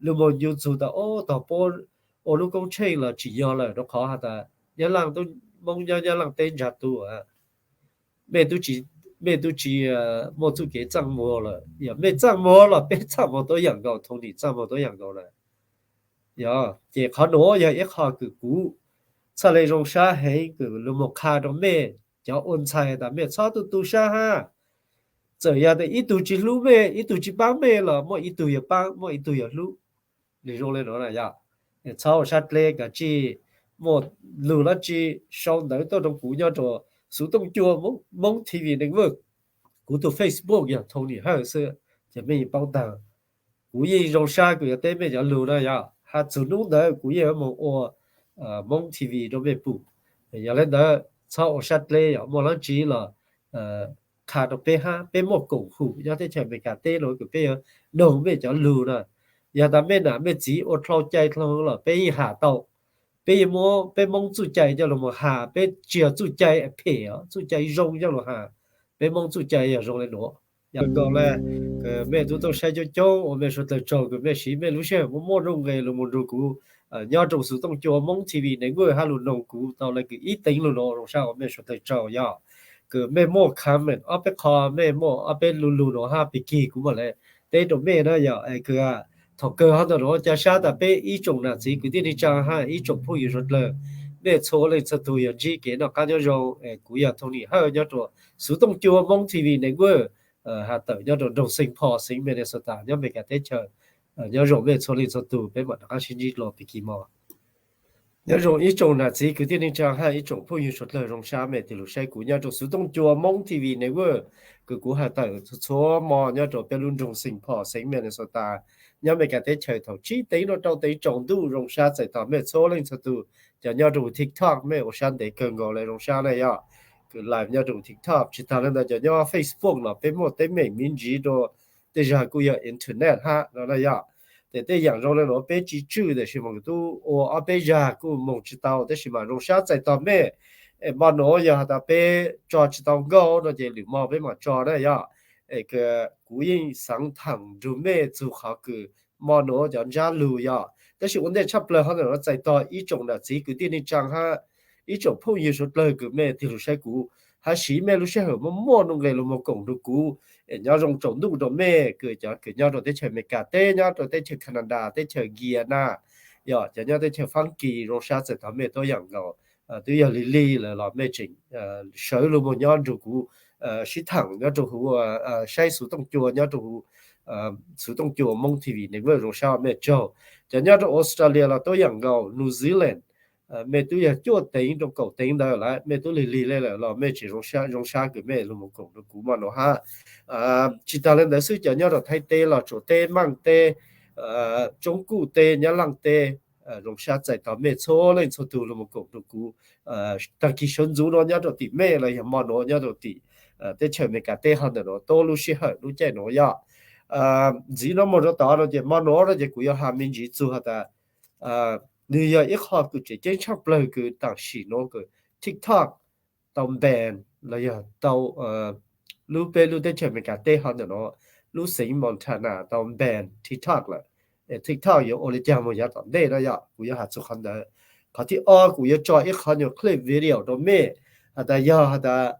lug moog ncu txug tas, o, tog puab ua lub koob tsheej los tsim nyog lawm rua qhov has tas Nyab Laaj tub, Moob nyob Nyab Laaj teb ntsa tu, mej tub tsis muaj txuj kev txaj muag lawm. Yog mej txaj muag los peb txaj muag tuab yaam nkaus, Tony txaj muag tuab yaam nkaus lawm. Yog ces qhov nuav yog ib qho kws kuv txhaj le zoo sab heev kws lug moog qha rua mej cov ua ntxhais tas mej txhob tu tu sab hab. Txawm yog tas ib tug tsis hlub mej, ib tug tsis paab mej los muaj ib tug yog paab, muaj ib tug yog hlub. Nwg zoo le nuav na yog, txhob ua sab dleb, kav tsij muaj lug dlaab tsi sau ntawv tuaj rua kuv nyob rua xuv tooj cua Moob T V Network. Kuv tug Facebook yog Tony Hawj xwb, ces mej yeej paub taag. Kuv yeej zoo sab kws yuav teb mej cov lug na yog, has txug nub ntawd kuv yeej yuav moog ua Moob T V rua mej pum. Yog le ntawd txhob ua sab dleb, yog muaj dlaab tsi los qha rua peb hab, peb muaj koom hum nyob teb chaws Amelikas teb nuav kws peb yuav noog mej cov lug na. Yog tas mej nam mej txiv ua dlhau cai dlhau hwv los peb yeej has tau. Peb yeej muab peb Moob txuj cai coj lug moog has, peb tsis yog txuj cai phem, txuj cai zoo coj lug has. Peb Moob txuj cai yog zoo le nuav. Yog nkaus le, mej tub tooj saib coob coob, ua mej suav dlawg tsaug kws mej siv mej lub sij hawm muaj muaj nuj nqes lug moog nrug kuv nyob rua xuv tooj cua Moob T V Network hab lug noog kuv tau le kws ib teev lug nuav, zoo sab ua mej suav dlawg tsaug. Yog kws mej muaj comment ob peb qho, mej muaj ob peb lug lug nuav hab pig kig kuv mam le teb rua mej na. Yog kws thaum kawg hab ntawm nuav ca sab tas peb ib tsoom nam txiv kwv tij neej tsaa hab ib tsoom phooj ywg suav dlawg, mej txhua leej txhua tug yog ntsib kev noj qaab nyob zoo. Kuv yog Tony Hawj nyob rua xuv tooj cua Moob T V Network, has tawm nyob rua nroog Saint Paul xeev Minnesota nyob Amelikas teb chaws. Nyob zoo mej txhua leej txhua tug, peb mam rov qab sib ntsib dlua pig kig mog. Nyob zoo ib tsoom nam txiv kwv tij neej tsaa hab ib tsoom phooj ywg suav dlawg zoo sab mej tig lug saib kuv nyob rua xuv tooj cua Moob T V Network, kws kuv has tawm txhua txhua mo nyob rua peb lub nroog Saint Paul xeev Minnesota, nyob Amelikas teb chaws thaum tsib teev rua rau teev tsaus ntuj. Zoo sab txais tos mej txhua leej txhua tug, cov nyob rua huv TikTok mej ua sab ntev kawg nkaus le zoo sab na yog, kws live nyob rua huv TikTok. Tsis taag le ntawd cov nyob Facebook los peb muaj teeb meem me ntsiv rua tej zag kuj yog internet hab no na yog. Tes tej yaam zoo le nuav peb tsi tswj tab sis mas kuv tub ua ob peb zag kuj moog tsi tau tab sis mas zoo sab txais tos mej. Es mo nuav yog has tas peb tso tsi tau nkauj no ces lwm mo peb mam tso na yog. Es kuv yeej xaav thaam nrug mej txug qhov kws mo nuav cov ntsab lug yog, tab sis ua ntej tshaj plawg hov ntawm nuav txais tos ib tsoom nam txiv kwv tij neej tsaa hab ib tsoom phooj ywg suav dlawg kws mej tig lug saib kuv, hab siv mej lub sij hawm muaj muaj nuj nqes lug moog koom nrug kuv. Es nyob zoo tsaus ntuj rua mej kws cov kws nyob rua teb chaws Amelikas teb, nyob rua teb chaws Canada, teb chaws Guyana, yog cov nyob teb chaws Faab Kis, zoo sab txais tos mej tuab yaam nkaus. Twb yog lig lig lawm los mej tseem sawv lug moog nyob nrug kuv sib thaam nyob rua huv, saib xuv tooj cua nyob rua huv xuv tooj cua Moob T V Network zoo sab mej tsaug. Cov nyob rua Australia los tuab yaam nkaus, New Zealand, mej twb yog cuaj teev rua kaum teev ntawd lawm, mej tub lig lig le lawm los mej tseem zoo sab kws mej lug moog koom rua kuv mo nuav hab. Tsis taag le ntawd xwb cov nyob rua Thaib teb los Tsuas teb, Maaj teb, Tsoob Kuj teb, Nyab Laaj teb, zoo sab txais tos mej txhua leej txhua tug lug moog koom rua kuv. Taag kis sawv ntxuv nuav nyob rua tim mej los yog mo nuav nyob rua tim teb chaws Amelikas teb hov ntawm nuav tuab lub sij hawm lub caij nuav yog. Ntxiv nuav moog rua tod no ces mo nuav no ces kuv yuav has me ntsiv txug has tas nwg yog ib qho kws tseem ceeb tshaj plawg kws tam sim nuav kws TikTok tau ban los yog tau lub peb lub teb chaws Amelikas teb hov ntawm nuav, lub xeev Montana tau ban TikTok lawm. TikTok yuav ua le caag moog yav tom ntej na yog, kuv yuav has txug qhov ntawd. Qhov thib ob kuv yuav tso ib qhov nyuag clip video rua mej has tas yog has tas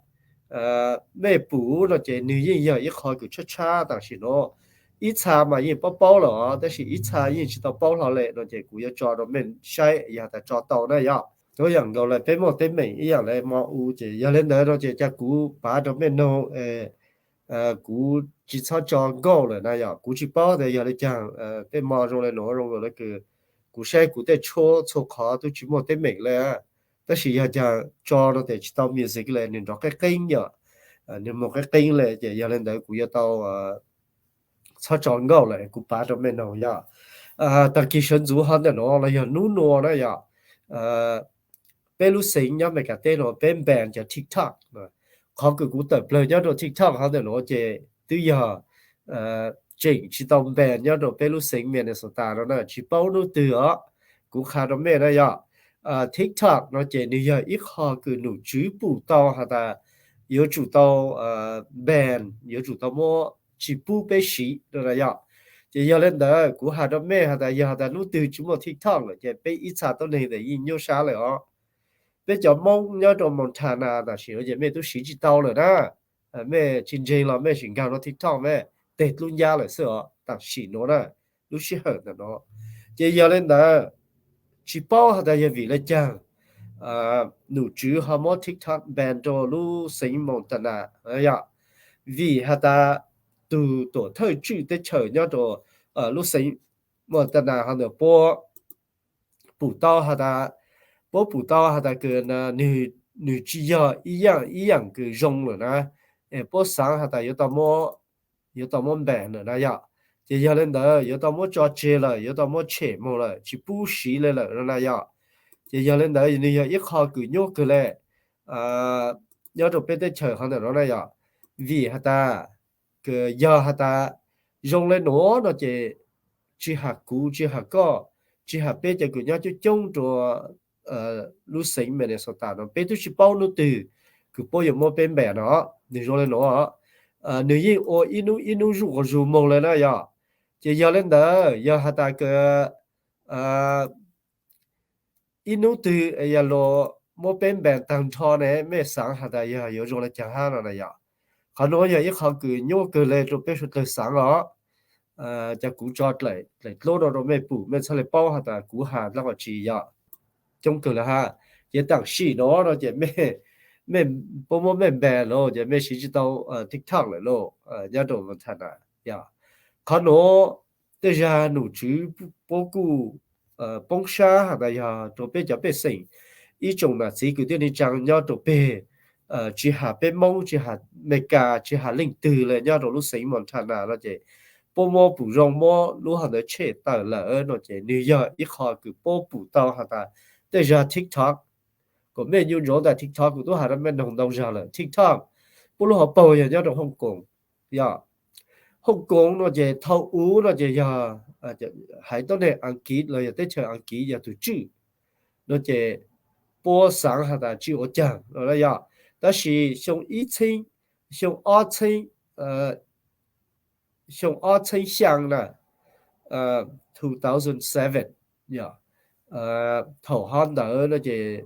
mej pum no ces nwg yeej yog ib qho kws tshab tshab tam sim nuav. Ib txha mas yeej paub paub lawm os, tab sis ib txha yeej tsis tau paub hlo le no ces kuv yuav tso rua mej saib yog has tas tso tau na yog. Tuab yaam nkaus le peb muaj teeb meem ib yaam le mo u ces yog le ntawd no ces ca kuv pav rua mej noog, kuv tsis txhob tso nkauj lawm na yog. Kuv tsis paub tas yog le caag, tej mo zoo le nuav zoo nkaus le kws kuv saib kuv tej tshuab txhua qhov tub tsis muaj teeb meem le. Tab sis yog caag tso no tes tsis tau music le nwg nrov qeeb qeeb yog, nwg moog qeeb qeeb le ces yog le ntawd kuv yuav tau txhob tso nkauj lawm, kuv pav rua mej noog yog. Taag kis sawv ntxuv hov ntawm nuav los yog nub nua na yog, peb lub xeev nyob Amelikas teb nuav peb ban cov TikTok. Qhov kws kuv tawm plawg nyob rua TikTok hov ntawm nuav ces twb yog tseem tsis tau ban nyob rua peb lub xeev Minnesota no na, tsis paub nub twg os. Kuv qha rua mej na yog, TikTok no ces nwg yog ib qho kws nom tswv pum tau has tas yuav tsum tau ban, yuav tsum tau muab tsis pub peb siv no na yog. Ces yog le ntawd kuv has rua mej has tas yog has tas nub twg tsis muaj TikTok lawm ces peb ib txha tuab neeg tes yeej nyuaj sab lawm os. Peb cov Moob nyob rua Montana tam sim nuav ces mej tub siv tsis tau lawm na. Mej tsis ntseeg los mej sim nkaag rua TikTok mej, teg dlub ncab lawm xwb os tam sim nuav na, lub sij hawm ntawm nuav. Ces yog le ntawd tsis paub has tas yog vim le caag nom tswv ho muab TikTok ban rua lub xeev Montana yog, vim has tas tug tuam thawj tswj teb chaws nyob rua lub xeev Montana hov ntawm puab pum tau has tas, puab pum tau has tas kws nwg tsis yog ib yaam ib yaam kws zoo lawm na, es puab xaav has tas yuav tau muab ban lawm na yog. Ces yog le ntawd yuav tau muab tso tseg lawm, yuav tau muab tshem moog lawm, tsis pub siv le lawm no na yog. Ces yog le ntawd nwg yog ib qho kws nyuaj kawg le nyob rua peb teb chaws hov ntawm nuav na yog. Vim has tas, kws yog has tas zoo le nuav no ces tsis has kuv, tsis has koj, tsis has peb cov kws nyob coob coob rua lub xeev Minnesota no peb tub tsis paub nub twg kws puab yuav muab peb ban no. Nwg zoo le nuav, nwg yeej ua ib nub ib nub zuj quas zug moog le na yog. Ces yog le ntawd yog has tas kws ib nub twg yog luas muab peb ban taag nrho ne, mej xaav has tas yog yuav zoo le caag hab no na yog. Qhov nuav yog ib qho kws nyuaj kawg le rua peb suav dlawg xaav os. Cov kuv tso dlaim dlaim dlub rua mej pum mej txhaj le paub has tas kuv has dlaab qhov tsi yog coob kawg le hab. Ces tam sim nuav no ces mej, mej puab muab mej ban lawm ces mej siv tsis tau TikTok lawm lauj, nyob rua Montana yog. Qhov nuav tej zag nom tswv puab kuj poob sab has tas yog rua peb cov pej xeem, ib tsoom nam txiv kwv tij neej tsaa nyob rua peg, tsi has peb Moob, tsi has Amelikas, tsi has leej twg le nyob rua lub xeev Montana no ces puab muab pum zoo muab lub hov ntawd tshem tawm lawm no ces nwg yog ib qho kws puab pum tau has tas tej zag TikTok, kuas mej nyuj ntsoov tas TikTok kuv tub has rua mej noog ntau zag lawm, TikTok puab lub hauv paug yog nyob rua Hooj Koom. Yog Hooj Koom no ces thaum ub no ces yog haiv tuab neeg Askiv los yog teb chaws Askiv yog tug tswj no ces puab xaav has tas tsi ua caag no yog, tab sis xyoo ib txheeb, xyoo ob txheeb, xyoo ob txheeb xyaa na, two thousand seven, yog thaum hov ntawd no ces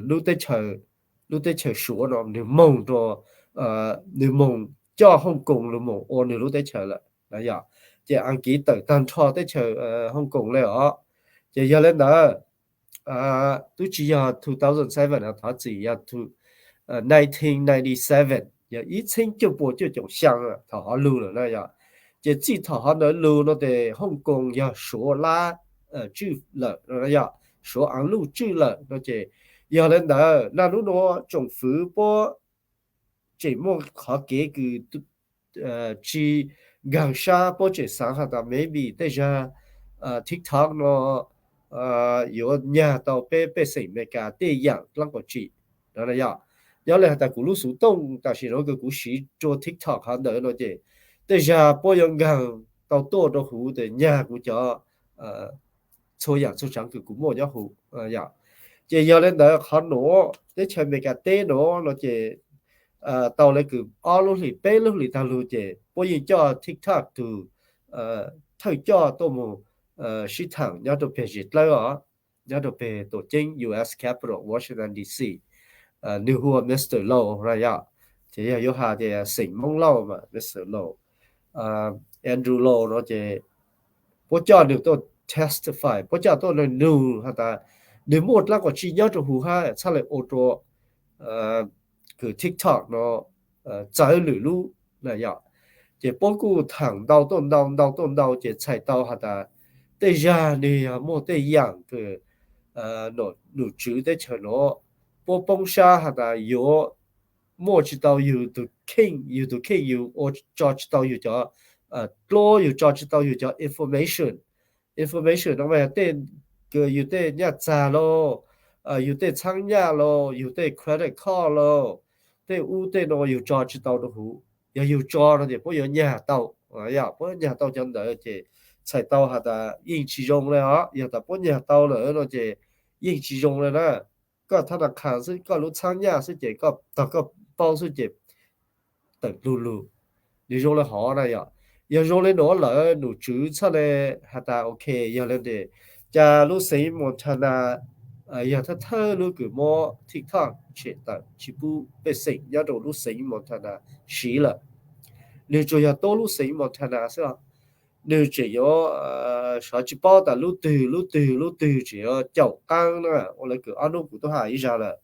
lub teb chaws, lub teb chaws Suav no nwg moog rua, nwg moog coj Hooj Koom lug moog ua nwg lub teb chaws lawm yog, ces Askiv tawm taag nrho teb chaws Hooj Koom le os. Ces yog le ntawd tub tsi yog two thousand seven, thov txim, yog nineteen ninety seven, yog ib txheeb cuaj pua cuaj caum xyaa thaum hov lug lawm na yog. Ces txij thaum hov ntawd lug no ces Hooj Koom yog Suav lab tswj lawm no yog, Suav aav luj tswj lawm no ces yog le ntawd naj nub nuav tsoom fwv puab tseem muaj qhov kev kws tsi nkaag sab, puab tseem xaav has tas maybe tej zag TikTok no yuav nyag tau peb pej xeem Amelikas tej yaam dlaab quas tsi no yog. Nyob le has tas kuv lub xuv tooj tam sim nuav kws kuv siv rua TikTok hov ntawd no ces tej zag puab yuav nkaag tau tuaj rua huv tes nyag kuv cov txhua yaam txhua tsaav kws kuv muaj nyob huv yog. Ces yog le ntawd qhov nuav teb chaws Amelikas teb nuav no ces tau le kws ob lub hlis peb lub hlis taag lug ces puab yeej coj TikTok tug thawj coj tuaj moog sib thaam nyob rua peg zes dlawb os, nyob rua peg tuam ceeb U S Capitol Washington D C, nwg hu ua Mister Low na yog. Ces yog yuav has ces xeem Moob Lauj mas Mister Low, Andrew Low no ces puab coj nwg tuaj testify, puab coj tuaj nug has tas nwg muaj dlaab quas tsi nyob rua huv hab txhaj le ua rua kws TikTok no txawv lwm lub na yog. Ces puab kuj thaam ntau tuaj ntau ntau tuaj ntau ces txhais tau has tas tej zag nwg yog muaj tej yaam kws nom tswv teb chaws nuav puab poob sab has tas yuav muaj tsi tau yug tug kheej, yug tug kheej yug ua tso tsi tau yug cov dluab, yug tso tsi tau yug cov information. Information no mas yog tej, yug tej nyaj txag lauj, yug tej txhaab nyaj lauj, yug tej credit card lauj, tej ub tej no yug tso tsi tau rua huv. Yog yug tso no ces puab yuav nyag tau, yog puab nyag tau cov ntawd ces txhais tau has tas yeej tsi zoo le os. Yog tas puab nyag tau lawm no ces yeej tsi zoo le na. Koj thab na khas xwb, koj lub txhaab nyaj xwb ces koj tog koj paub xwb ces tawm dlug lug. Nws zoo le hov na yom. Yog zoo le nuav lawm nom tswv txhaj le has tas ok, yog le ntawd cas lub xeev Montana yog thawj thawj lub kws muab TikTok tshem tawm tsis pub pej xeem nyob rau lub xeev Montana siv lawm. Nws tsuas yog tuab lub xeev Montana xwb os. Nws tseem yuav, xyov tsis paub tas lub twg lub twg lub twg tseem yuav caum qaab na, ua le kws ob hnub kuv tub has ib zag lawm.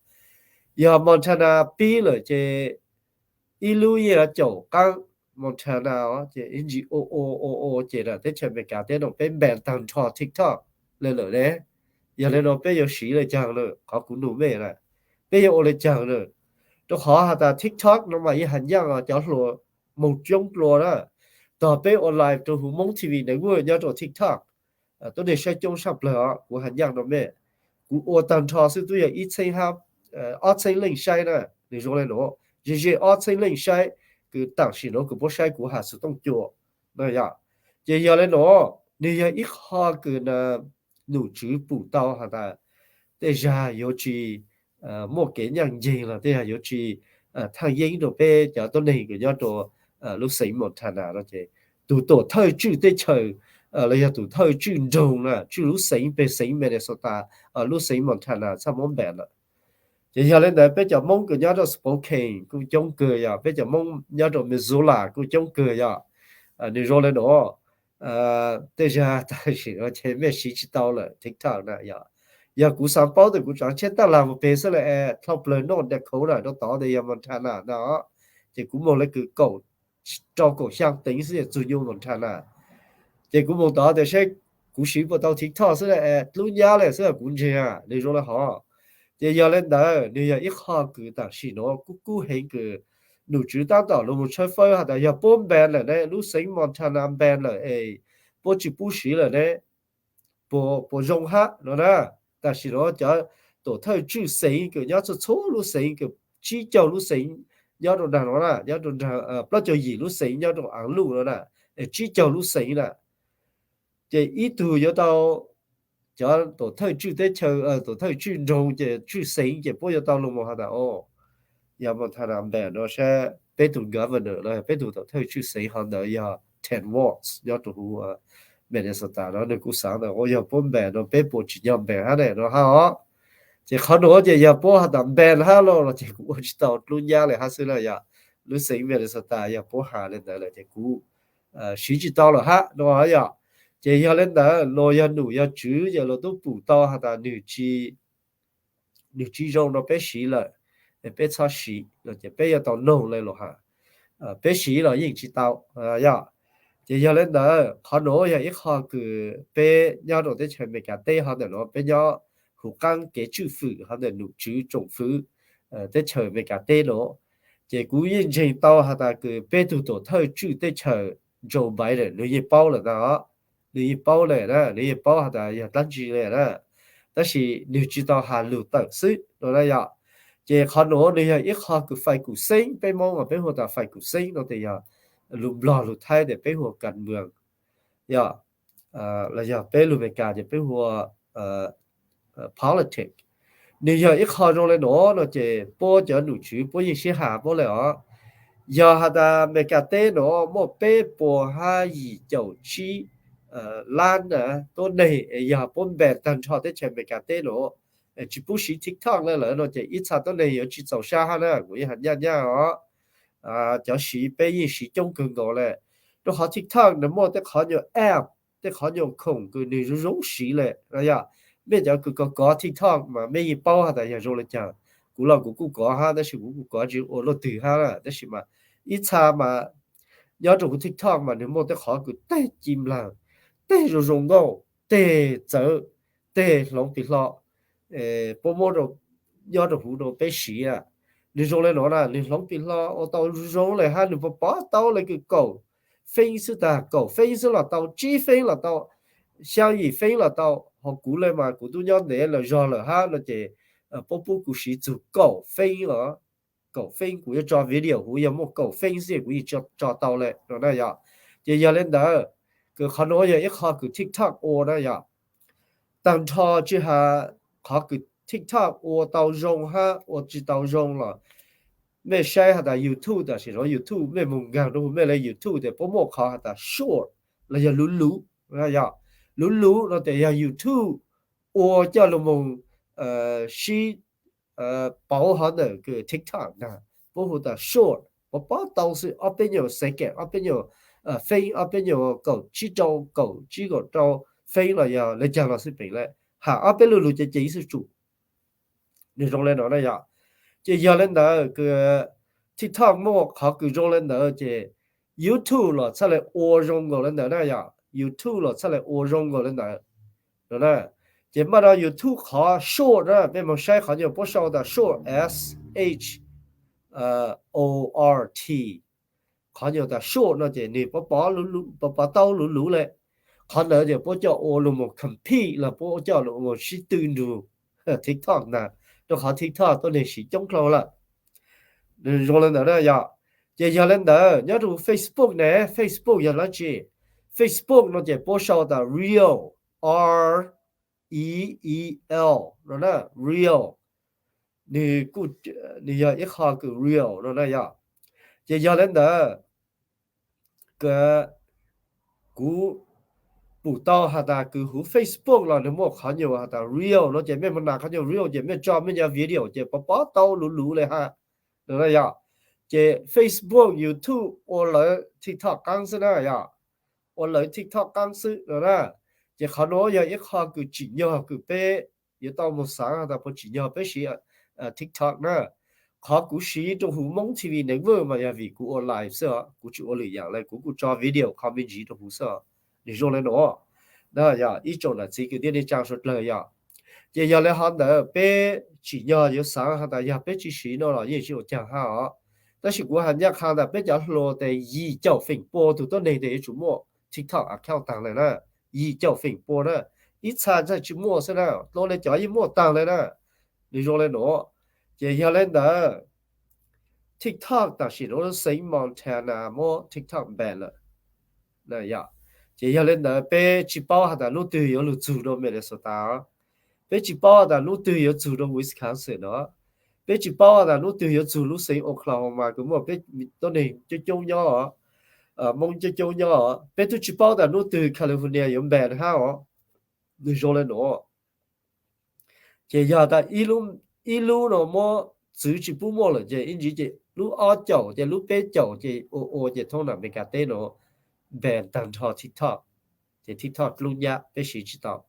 Yog Montana pib lawm ces ib lub yeej yuav caum qaab Montana os, ces ib ntsis ua ua ua ua ces teb chaws Amelikas teb no peb npees taag nrho TikTok le lawm ne. Yog le no peb yuav siv le caag na, qhov kuv nug mej na, peb yuav ua le caag na? Rau qhov has tas TikTok no mas yeej has nyaaj cov hluas moog coob dlua na. Tog peb ua live rau huv Moob T V Network nyob rau TikTok, tuab neeg saib coob saj plawg os, kuv has nyaaj rau mej. Kuv ua taag nrho xwb tub yog ib txheeb hab ob txheeb leej saib na. Nws zoo le nuav, ze ze ob txheeb leej saib kws tam sim nuav kws puab saib kuv has xuv tooj cua na yom. Ces yog le nuav, nws yog ib qho kws nom tswv pum tau has tas tej zag yuav tsis muaj kev nyaaj nceeg los tej zag yuav tsis thaaj yeeb rau peb cov tuab neeg kws nyob rau lub xeev Montana no ces tus tuam thawj tswj teb chaws los yog tus thawj tswj nroog na, tswj lub xeev peg xeev Minnesota, lub xeev Montana txhaj muab npees lawm. Ces yog le ntawd peb cov Moob kws nyob rau Spokane kuj coob kawg yog, peb cov Moob nyob rau Missoula kuj coob kawg yog. Nws zoo le nuav, tej zag tam sim no ces mej siv tsis tau lawm TikTok na yog. Yog kuv xaav paub tes kuv tsaav tsheb taj lag mus peg xwb le, dlhau plawg noj da khauv na rau tod tes yog Montana na. Ces kuv moog le kws kaum rau kaum xyaa teev xwb txug nyuj Montana. Ces kuv mus tod tias seb kuv siv puas tau TikTok xwb, dlub nyab li xwb kuv ntseeg nws zoo li hov. Ces yog li ntawd nws yog ib qho kws tam sim no kub kub heev kws nom tswv tab tom los mus tshawb fawb has tas yog puab npees lawm ne, lub xeev Montana npees lawm es puab tsis pub siv lawm ne, puas zoo hab no na. Tam sim no cov tuam thawj tswj xeev kws nyob txhua txhua lub xeev kws tsib caug lub xeev nyob rau nraag no na, nyob rau nraag plaub caug yim lub xeev nyob rau aav luj no na, tsib caug lub xeev na, ces ib tug yuav tau cov tuam thawj tswj teb chaws, tuam thawj tswj nroog ces tswj xeev ces puab yuav tau los mus has tas o, yog Montana npees no seb peb tug governor los peb tug tuam thawj tswj xeev hov ntawd yog Tim Walz nyob rau huv Minnesota no nws kuj xaav tas o yog puab npees no peb puas tsim nyog npees hab ne no hab os. Ces qhov nuav ces yog puab has tas npees hab los los ces kuv ua tsis tau, dlub nyab li hab xwb na yog. Lub xeev Minnesota yog puab has li ntawd lawm ces kuv siv tsis tau lawm hab no yog. Ces yog li ntawd los yog nom yog tswv ces los tub pum tau has tas nws tsis zoo rau peb siv lawm, peb txhob siv no ces peb yuav tau noog li los has, peb siv los yeej tsis tau yog. Ces yog li ntawd qhov nuav yog ib qho kws peb nyob rau teb chaws Amelikas teb hov ntawm no peb nyob huv qaab kev tswj fwm hov ntawm nom tswv tsoom fwv teb chaws Amelikas teb no. Ces kuv yeej ntseeg tau has tas kws peb tug tuam thawj tswj teb chaws Joe Biden nws yeej paub lawm ntag, nws yeej paub lawm na, nws yeej paub has tas yog dlaab tsi li na, tab sis nws tsis tau has lug tawm xwb no na yog. Ces qhov nuav nws yog ib qho kws fais kum xeeb, peb Moob mas peb hu tas fais kum xeeb no tes yog lug Nplog lug Thaib tes peb hu ua kas mwm, yog, los yog peb lug Amelikas ces peb hu ua politics. Nws yog ib qho zoo li nuav no ces puab cov nom tswv puab yeej sib has puab li os. Yog has tas Amelikas teb nuav muaj peb puas hab yim caum tsib laab tuab neeg es yog puab npees tag nrho teb chaws Amelikas teb nuav tsis pub siv TikTok le lawm no ces ib txha tuab neeg yuav tsis txaus sab hab na, kuv yeej has nyaj nyaj os. Cov siv peb yeej siv coob kawg nkaus le, rau qhov TikTok nws muaj tej qhov nyuag app, tej qhov nyuag khoom kws nws zoo zoo siv le no yog. Mej cov kws kov kov TikTok mas mej yeej paub has tas yog zoo le caag. Kuv los kuv kuj kov hab tab sis kuv kuj kov tsis ua luaj twg hab na, tab sis mas ib txha mas nyob rau huv TikTok mas nws muaj tej qhov kws teg ci nplaag, teg zoo zoo nkauj, teg txawv, teg hloov pis hlo, puab muab nyob rau huv rau peb siv. Nws zoo le nuav na, nws hloov pis hlo ua tau zoo le hab nws puas pov tau le kws kaum feeb xwb tag, kaum feeb xwb los tau, tsib feeb los tau, xyaa yim feeb los tau. Ho kuv le mas kuv tub nyob ntev lawm zog lawm hab no ces puab pub kuv siv txug kaum feeb os. Kaum feeb kuv yuav tso video huv yog muaj kaum feeb xwb kuv yeej tso tau le no na yog. Ces yog le ntawd, kws qhov nuav yog ib qho kws TikTok ua na yog. Tag nrho tsis has qhov kws TikTok ua tau zoo hab ua tsis tau zoo los mej saib has tas YouTube, tam sim no YouTube mej moog nkaag rau huv mej le YouTube tes puab muaj qhov has tas short los yog luv luv, yog luv luv no tes yog YouTube ua coj lug moog sib pauv hov ntawm kws TikTok na, puab hu tas short, puab pov tau xwb ob peb nyuag second, ob peb nyuag feeb, ob peb nyuag kaum tsib rau, kaum tsib kaum rau feeb los yog le caag los xij peem le, has ob peb lug lug ceev ceev xwb tsum. Nws zoo le nuav na yog. Ces yog le ntawd kws TikTok muaj qhov kws zoo le ntawd ces YouTube los txhaj le ua zoo nkaus le ntawd na yog. YouTube los txhaj le ua zoo nkaus le ntawd no na. Ces maj no YouTube qhov short na, peb moog saib qhov nyuag puab sau tas short, S H O R T. Qhov nyuag tas short no ces nws puas pov tau luv luv le. Qhov ntawd ces puab coj ua lug moog compete los puab coj lug moog sib tw nrug TikTok ntag, rau qhov TikTok tuab neeg siv coob dlhau lawm. Zoo le ntawd na yog. Ces yog le ntawd nyob rau Facebook ne, Facebook yog dlaab tsi? Facebook no ces puab sau tas reel, R E E L no na, reel. Nws yog ib qho kws reel no na yog. Ces yog le ntawd, kuv pum tau has tas kws huv Facebook los nws muaj qhov nyuag has tas reel no ces mej moog nam qhov nyuag reel ces mej tso mej nyuag video ces puas pov tau luv luv le hab no na yog. Ces Facebook, YouTube ua lawv TikTok qaab xwb na yog. Ua lawv TikTok qaab xwb no na. Ces qhov nuav yog ib qho kws tsim nyog kws peb yuav tau moog xaav has tas puas tsim nyog peb siv TikTok na. Qhov kuv siv rau huv Moob T V Network mas yog vim kuv ua live xwb os, kuv tsis ua lwm yaam le, kuv kuj tso video qhov me ntsis rau huv xwb os. Nws zoo le nuav na, yog ib tsoom nam txiv kwv tij neej tsaa suav dlawg yog. Ces yog le hov ntawd peb tsim nyog yuav xaav has tas yog peb tsis siv no los yeej tsis ua caag hab os. Tab sis kuv has nyaj qha tas peb cov hluas tes yim caum feem pua tug tuab neeg tes yuav tsum muaj TikTok account taag le na. Yim caum feem pua na, ib txha txhaj tsis muaj xwb na, dlua le cov yeej muaj taag le na. Nws zoo le nuav. Ces yog le ntawd TikTok tam sim nuav lub xeev Montana muab TikTok ban lawm. Ces yog le ntawd peb tsis paub has tas nub twg yuav lug txug rua Minnesota, peb tsis paub has tas nub twg yuav txug rua Wisconsin no, peb tsis paub has tas nub twg yuav txug lub xeev Oklahoma kws muaj peb tuab neeg coob coob nyob, Moob coob coob nyob. Peb tub tsis paub tas nub twg California yuav ban hab os. Nws zoo le nuav. Ces yog tas ib lub no muab txwv tsis pub muaj lawm ces ib ntsis ces lub ob caum ces lub peb caum ces ua ua ces thoob nam Meskas teb no ban taag nrho TikTok, ces TikTok dlub nyab peb siv tsis tau.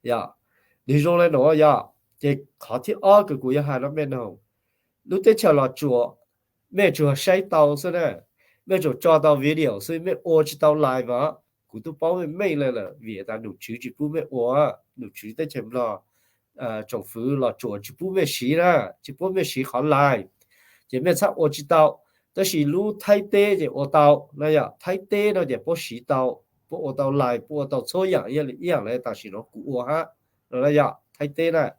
Yog, nws zoo le nuav yog. Ces qhov thib ob kws kuv yuav has rua mej noog, lub teb chaws Los Tsuas, mej tsuas saib tau xwb na, mej tsuas tso tau video xwb, mej ua tsis tau live os. Kuv tub paub meej meej le lawm vim tas nom tswv tsis pub mej ua, nom tswv teb chaws Nplog, tsoom fwv Los Tsuas tsis pub mej siv na, tsis pub mej siv qhov live, ces mej txhaj ua tsis tau. Tab sis lub Thaib teb ces ua tau na yog, Thaib teb no ces puab siv tau, puab ua tau live, puab ua tau txhua yaam ib yaam le tam sim no kuv ua hab no na yog Thaib teb na.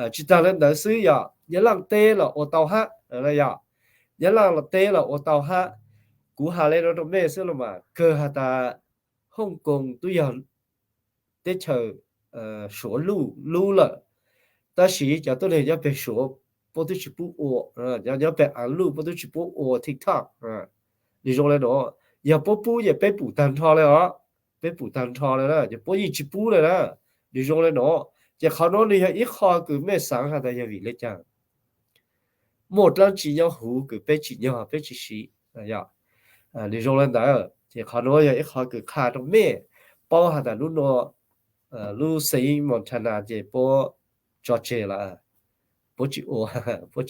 Tsis taag le ntawd xwb yog Nyab Laaj teb los ua tau hab na yog, Nyab Laaj teb los ua tau hab. Kuv has le no rua mej xwb los mas kawg has tas Hong Kong tub yog teb chaws Suav luj lub lawm, tab sis cov tuab neeg nyob peg Suav puab tub tsis pub ua, nyob peg Aav Luj puab tub tsis pub ua TikTok. Nws zoo le nuav, yog puab pub ces peb pum taag nrho le os, peb pum taag nrho le na, ces puab yeej tsis pub le na. Nws zoo le nuav, ces qhov nuav nws yog ib qho kws mej xaav has tas yog vim le caag, muaj dlaab tsi nyob huv kws peb tsim nyog peb tsis siv. Nws zoo le ntawd ces qhov nuav yog ib qho kws qha rua mej paub has tas lub nuav, lub xeev Montana ces puab tso tseg lawm, puab tsis ua, puab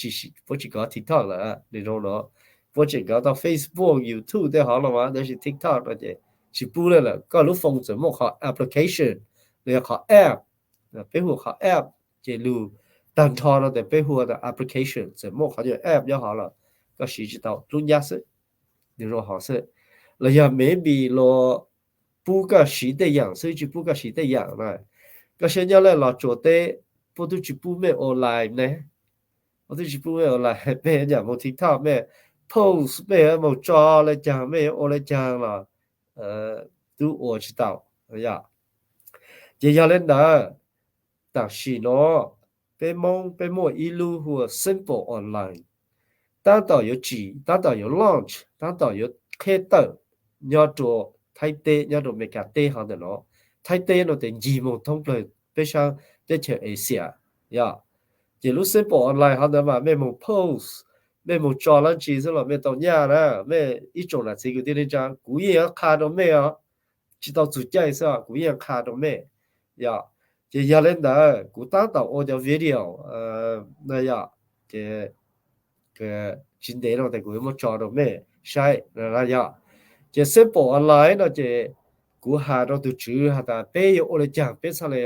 tsis kov TikTok lawm. Nws zoo nuav, puab tseem kov tau Facebook, YouTube tej hov los mas, tab sis TikTok no ces tsis pub le lawm. Koj lub phone txawm muaj qhov application los yog qhov app, peb hu qhov app, ces lug taag nrho no tes peb hu tas application, txawm muaj qhov nyuag app nyob hov los koj siv tsis tau, dlub nyab xwb. Nws zoo hov xwb. Los yog maybe los pub koj siv tej yaam xwb tsis pub koj siv tej yaam na. Koj saib nyob le Los Tsuas teb, puab tub tsis pub mej ua live ne, puab tub tsis pub mej ua live, mej nyam moog TikTok mej post mej yuav moog tso le caag mej yuav ua le caag los tub ua tsis tau. Yog, ces yog le ntawd, tam sim no peb Moob peb muaj ib lub hu ua Simple Online, taab tom yuav tsim, taab tom yuav launch, taab tom yuav qheb tawm nyob rua Thaib teb, nyob rua Amelikas teb hov ntawm no. Thaib teb no tes ncig moog thoob plawg peb sab teb chaws Asia. Yog, ces lub Simple Online hov ntawd mas mej moog post, mej moog tso dlaab tsi xwb los mej tau nyaj na. Mej ib tsoom nam txiv kwv tij neej tsaa, kuv yeej yuav qha rua mej os, tsis tau txug caij xwb kuv yeej qha rua mej. Yog, ces yog le ntawd kuv taab tom ua cov video na yog, ces tsis ntev no tes kuv yuav muab tso rua mej saib na yog. Ces Simple Online no ces kuv has rua tug tswv has tas peb yuav ua le caag peb txhaj le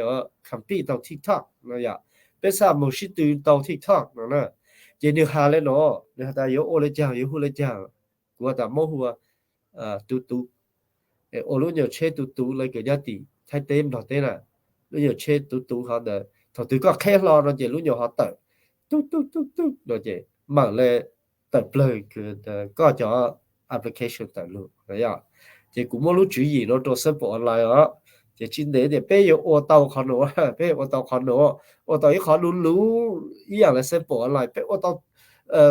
compete tau TikTok no yog, peb txhaj moog sib tw tau TikTok no na. Ces nwg has le no, nwg has tas yuav ua le caag yuav hu le caag. Kuv has tas muab hu ua Tuv Tuv, ua lub nyuag tsheb Tuv Tuv le kws nyob tim Thaib teb Nplog teb na. Lub nyuag tsheb Tuv Tuv hov ntawd thaum twg koj qheb hlo no ces lub nyuag hov tawm Tuv Tuv Tuv Tuv no ces mam le tawm plawg koj cov application tawm lug. Ces kuv muab lub tswv yim no rua Simple Online os. Ces tsis ntev tias peb yuav ua tau qhov nuav, peb yuav ua tau qhov nuav, ua tau ib qhov luv luv ib yaam le Simple Online, peb ua tau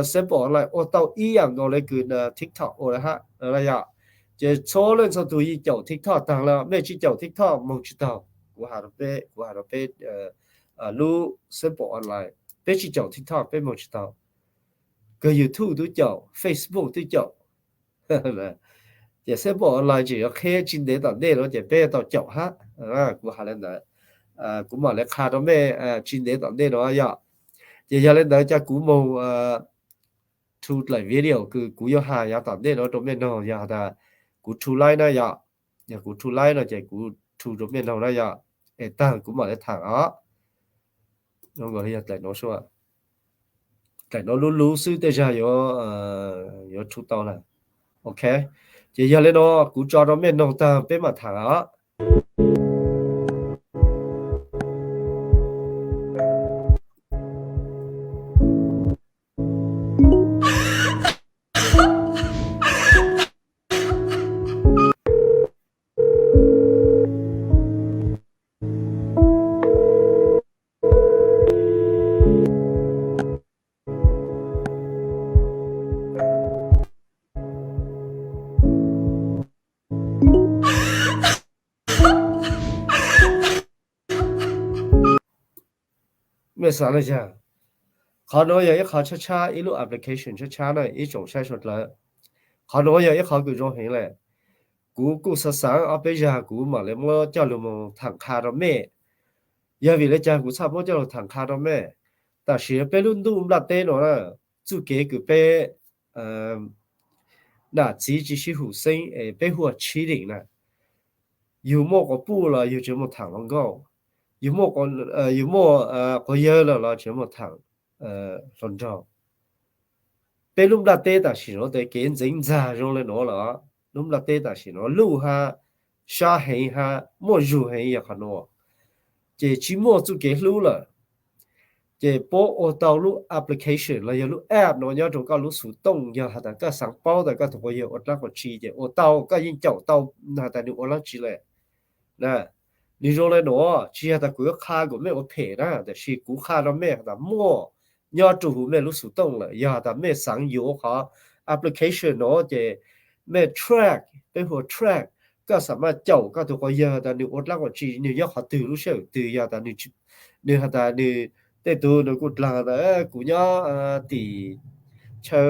Simple Online ua tau ib yaam nkaus le kws TikTok ua le hab yog. Ces txhua leej txhua tug yeej caum TikTok taag le, mej tsis caum TikTok moog tsis taug. Kuv has rua peb, kuv has rua peb lub Simple Online, peb tsis caum TikTok peb moog tsis taug. Kawg YouTube tub caum, Facebook tub caum. Ces Simple Online tseem yuav qheb tsis ntev tom ntej no ces peb tau caum hab. Kuv has le ntawd, kuv mam le qha rua mej tsis ntev tom ntej no yog. Ces yog le ntawd cas kuv moog thu dlaim video kws kuv yuav has yav tom ntej no rua mej noog yog tas kuv thu laib na yog. Yog kuv thu laib no ces kuv thu rau mej noog na yog, es tag kuv mam li tham os. Yog daim no, daim no lub lub xwb tej zag yuav, yuav thu tau lawm. Ok, ces yog li no kuv tso rau mej noog tag peb mam tham os. Mej xav li cas? Qhov nuav yog ib qhov tshab tshab, ib lub application tshab tshab na ib tsoom saib suav dlawg. Qhov nuav yog ib qhov kws zoo heev lawm. Kuv kuj xav xaav ob peb zag kuv mam li muab coj lug moog tham qha rau mej. Yog vim le caag kuv txhaj muab coj lug tham qha rau mej? Tam sim peb lub ntuj nplaj teb nuav na, txuj kev kws peb nam txiv tsi sib hum xeeb es peb hu ua cheating na, yug muaj quas puj los yug tseem moog tham hluas nkauj, yug muaj, yug muaj quas yawg lawm los tseem moog tham hluas nraug. Peb lub nplaj teb tam sim nuav tes kev ntxeev ntxag zoo le nuav lawm. Lub nplaj teb tam sim nuav luj hab, sab heev hab, muaj zug heev yog qhov nuav. Ces tsi muaj txuj kev hlub lawm. Ces puab ua tau lub application los yog lub app nuav nyob rau koj lub xuv tooj, yog has tas koj xaav paub tas koj tug quas yawg ua dlaab quas tsi ces ua tau, koj yeej caum tau has tas nwg ua dlaab tsi lawm. Nwg zoo le nuav, tsi yog tas kuv yuav qha kuas mej ua phem na, tab sis kuv qha rau mej has tas muaj nyob rau huv mej lub xuv tooj lawm. Yog has tas mej xaav yuav qhov application nuav ces mej track, peb hu ua track, koj xam maj caum koj tug quas yawg tas nwg ua dlaab quas tsi, nwg nyob qhov twg lub sij hawm twg. Yog tas nwg has tas nwg, tej tug nwg kuj dlaag tas kuv nyob tim chaw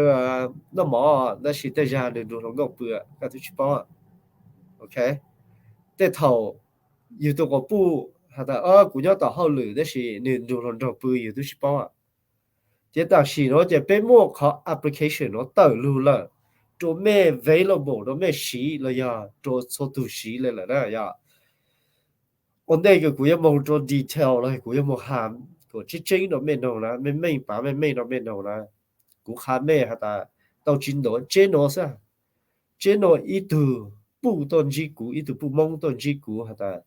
noj mov tab sis tej zag nwg nrug hluas nkauj pw, koj twb tsi paub. Ok, tej thaum yug tug quas puj has tas kuv nyob tom hauj lwm tab sis nwg nrug hluas nraug pw yug twb tsi paub. Ces tam sim nuav ces peb muaj qhov application nuav tawm lug lawm rua mej available rua mej siv los yog rua txhua tug siv le lawm na yog. Ua ntej kws kuv yuav moog rua detail los kuv yuav moog has kuas tseeb tseeb rua mej noog na, mej meej pav mej meej rua mej noog na. Kuv qha mej has tas tau tsi ntau, tseb nuav xwb, tseb nuav ib tug puj tuaj ntsib kuv, ib tug puj Moob tuaj ntsib kuv has tas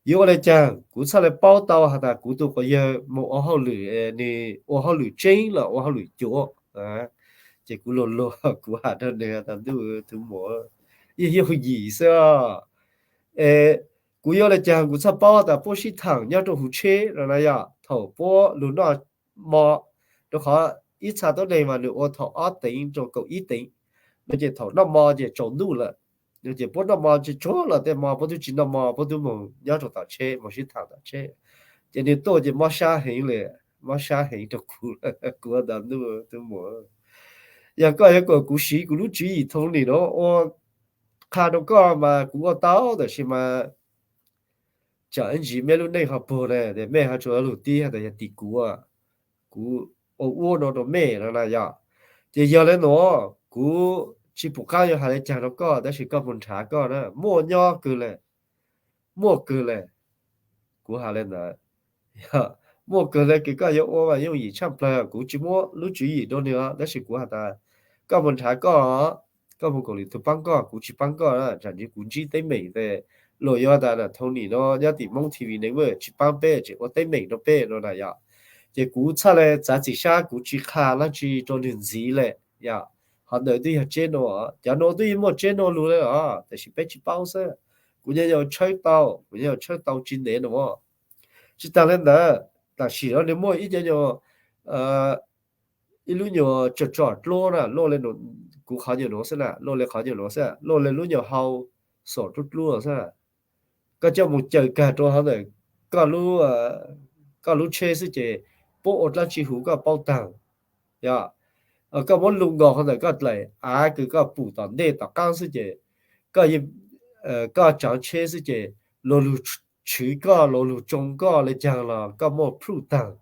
yuav ua le caag kuv txhaj le paub tau has tas kuv tug quas yawg moog ua hauj lwm, nwg ua hauj lwm tseeb los ua hauj lwm cuav. Ces kuv luag luag kuv has rua nwg has tas ntuj tug muam, yeej yooj yim xwb os. Es kuv yuav le caag kuv txhaj paub tas puab sib thaam nyob rua huv tsheb no na yog thaum puab lug noj mo, rua qhov ib txha tuab neeg mas nwg ua thaum ob teev rua kaum ib teev no ces thaum noj mo ces tsaus ntuj lawm. Ces puab noj mo tsi tsuag los tej mo puab tub tsi noj mo, puab tub moog nyob rua tom tsheb moog sib thaam tom tsheb. Ces nwg tuaj ces mob sab heev le, mob sab heev rua kuv, kuv tas ntuj tug muam, yog koj yuav kom kuv siv kuv lub tswv yim thoo nim nuav ua qha rua koj mas kuv ua tau, tab sis mas tsam ib ntsis mej lub neej ho puag na, mej ho tsuas lug tib has tas yog tim kuv, kuv ua ua no rua mej no na yog. Ces yog le nuav kuv tsi pum qaab yuav has le caag rua koj, tab sis koj moog nrhav koj na, muaj nyob kawg le, muaj kawg le. Kuv has le ntawd, muaj kawg le kws koj yuav ua mas yooj yim tshaj plawg, kuv tsi muab lub tswv yim rua nwg, tab sis kuv has tas koj moog nrhav koj, koj moog koom lwm tug paab koj, kuv tsi paab koj, tsam ntsis kuv ntsib teeb meem tes luag yuav tas na thoo nim no nyob tim Moob TV neeg mas tsi paab peb, tseem ua teeb meem rua peb no na yog. Ces kuv txhaj le txav txim sab kuv tsi qha dlaab tsi rua nwg ntxiv le yog. Qhov ntawd twb yog tseb nuav, cov nuav twb yeej muaj tseb nuav lug le os, tab sis peb tsi paub xwb. Kuv nyuam yaus tshawb tau, kuv nyuam yaus tshawb tau tsi ntev nuav. Tsi taag le ntawd, tam sim no nwg muaj ib co nyuam, ib lub nyuam tsom tsom dluab na, luaj le, kuv qhov nyuam nuav xwb na, luaj le qhov nyuam nuav xwb, luaj le lub nyuam hau xom dluab dluab xwb. Koj coj moog caws kag rua hov ntawm koj lub tsheb xwb ces puab ua dlaab tsi huv koj paub taag. Yog koj muab lug nkaus hov ntawm koj dlaim av kws koj pum tom ntej tom qaab xwb ces koj, koj tsaav tsheb xwb ces luag lug tshwv koj, luag lug tsoo koj le caag los koj muaj proof taag.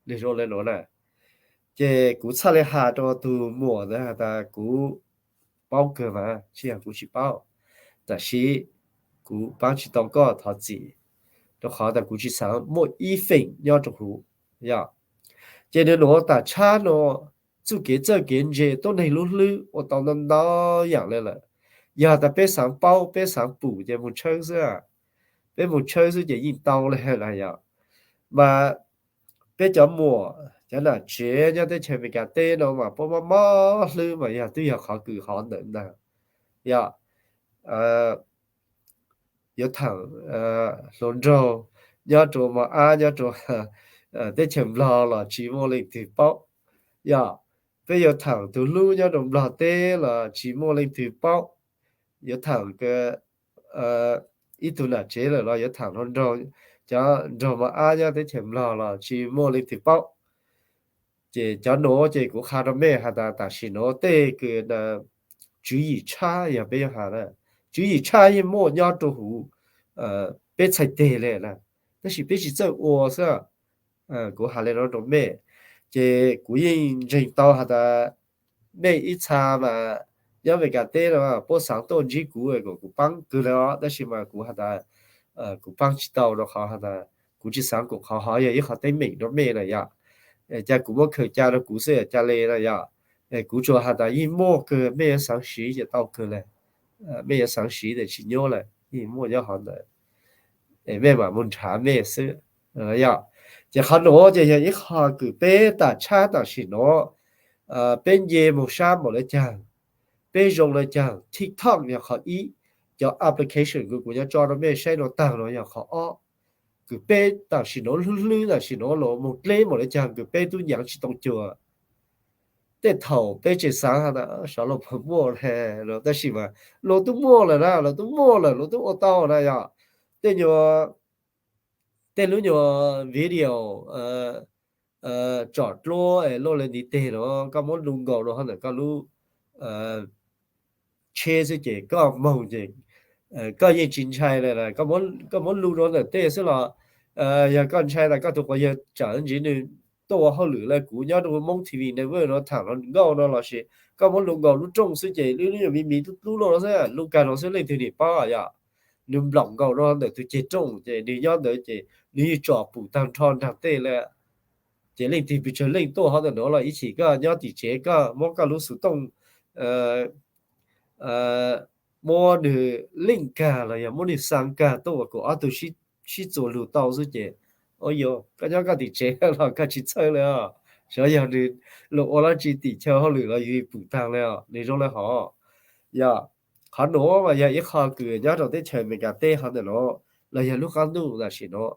Nwg zoo le nuav na. Ces kuv txhaj le has rua tug muam ntawd has tas kuv paub kawg mas, tsi yog kuv tsi paub. Tab sis kuv paab tsis tau koj thov txim, rau qhov tas kuv tsis xaav muaj ib feem nyob rau huv, yog. Ces nws nuav tam tshab nuav, txuj kev txawj kev ntse tuab neeg lub hlwb ua tau ntau ntau yaam le lawm. Yog tas peb xaav paub peb xaav pum ces moog tshawb xwb, peb moog tshawb xwb ces yeej tau le na yog. Mas peb cov muam cov nam tsev nyob teb chaws Amelikas teb no mas puab mob mob hlwb mas yog twb yog qhov kws hov ntawm ntag, yog. Yuav thaam hluas nraug nyob rua mos ab nyob rua teb chaws Nplog los tsis muaj leej twg paub, yog. Peb yuav thaam tug hlub nyob rua Nplog teb los tsis muaj leej twg paub, yuav thaam ib tug nam tsev lawm los yuav thaam hluas nraug, cov nraug mos ab nyob teb chaws Nplog los tsis muaj leej twg paub. Ces cov nuav ces kuv qha rua mej has tas tam sim nuav tej kws tswv yim tshab yog peb yuav has, tswv yim tshab yeej muaj nyob rua huv peb txhais teg le na, tab sis peb tsis txawj ua xwb. Kuv has le nuav rua mej, ces kuv yeej ntseeg tau has tas mej ib txha mas nyob Amelikas teb no puab xaav tuaj ntsib kuv kom kuv paab kawg le os, tab sis mas kuv has tas kuv paab tsis tau rua qhov has tas kuv tsis xaav kuas qhov hov yog ib qhov teeb meem rua mej na yog. Ca kuv muab khaws ca rua kuv xwb ca le na yog. Kuv tsuas has tas yeej muaj kawg, mej yuav xaav siv ces tau kawg le, mej yuav xaav siv tas tsis nyuaj le, yeej muaj nyob hov ntawd, mej mam mus nrhav mej xwb, yog. Ces qhov nuav ces yog ib qho kws peb tam tshab tam sim nuav peb nce mus sab npaum le caag, peb zoo le caag. TikTok yog qhov ib, cov application kws kuv yuav tso rua mej saib nuav taag nuav yog qhov ob, kws peb tam sim nuav hlwb hlwb tam sim nuav los moog dleb npaum le caag kws peb tub nyaav tsis tau cuag. Tej thaum peb tseem xaav has tas sov luag puas muaj le, tab sis mas luag tub muaj lawm na, luag tub muaj lawm, luag tub ua tau na yog. Tej nyuas, tej lub nyuas video tsom dluab luaj le ntiv teg nuav koj muab lu nkaus rua hov ntawm koj lub tsheb xwb ces koj moog ces koj yeej tsis ntshai le. Koj muab lu rua ntawm tej xwb los yog koj ntshai tas koj tug quas yawg tsam ntsib nwg tuaj ua hauj lwm le, kuv nyob rua Moob TV Network no thaam hluas nkauj no lossis koj muab lu nkaus lub rooj xwb ces lub nyuas me me lub lub luaj no xwb, lub kag no xwb leej twg nim paub yog. Nws nplaum nkaus rua ntawm tug ceg rooj ces nws nyob ntawd ces nws yeej tsom pum taag nrho nraag tej le. Ces leej twg pes tsawg leej tuaj hov ntawm nuav los ib chim koj nyob tim tsev koj muab koj lub xuv tooj muab nwg link kag los yog muab nwg xaa kag tuaj ua kom ob tug sib txuas lug tau xwb ces, o yog koj nyob koj tim tsev los koj tsis txhawj le os. Xyov yog nwg lug ua dlaab tsi tim chaw hauj lwm los yug pum taag le os. Nws zoo le hov, yog. Qhov nuav mas yog ib qho kws nyob rau teb chaws Amelikas teb hov ntawm nuav los yog lub qaab ntuj tam sim nuav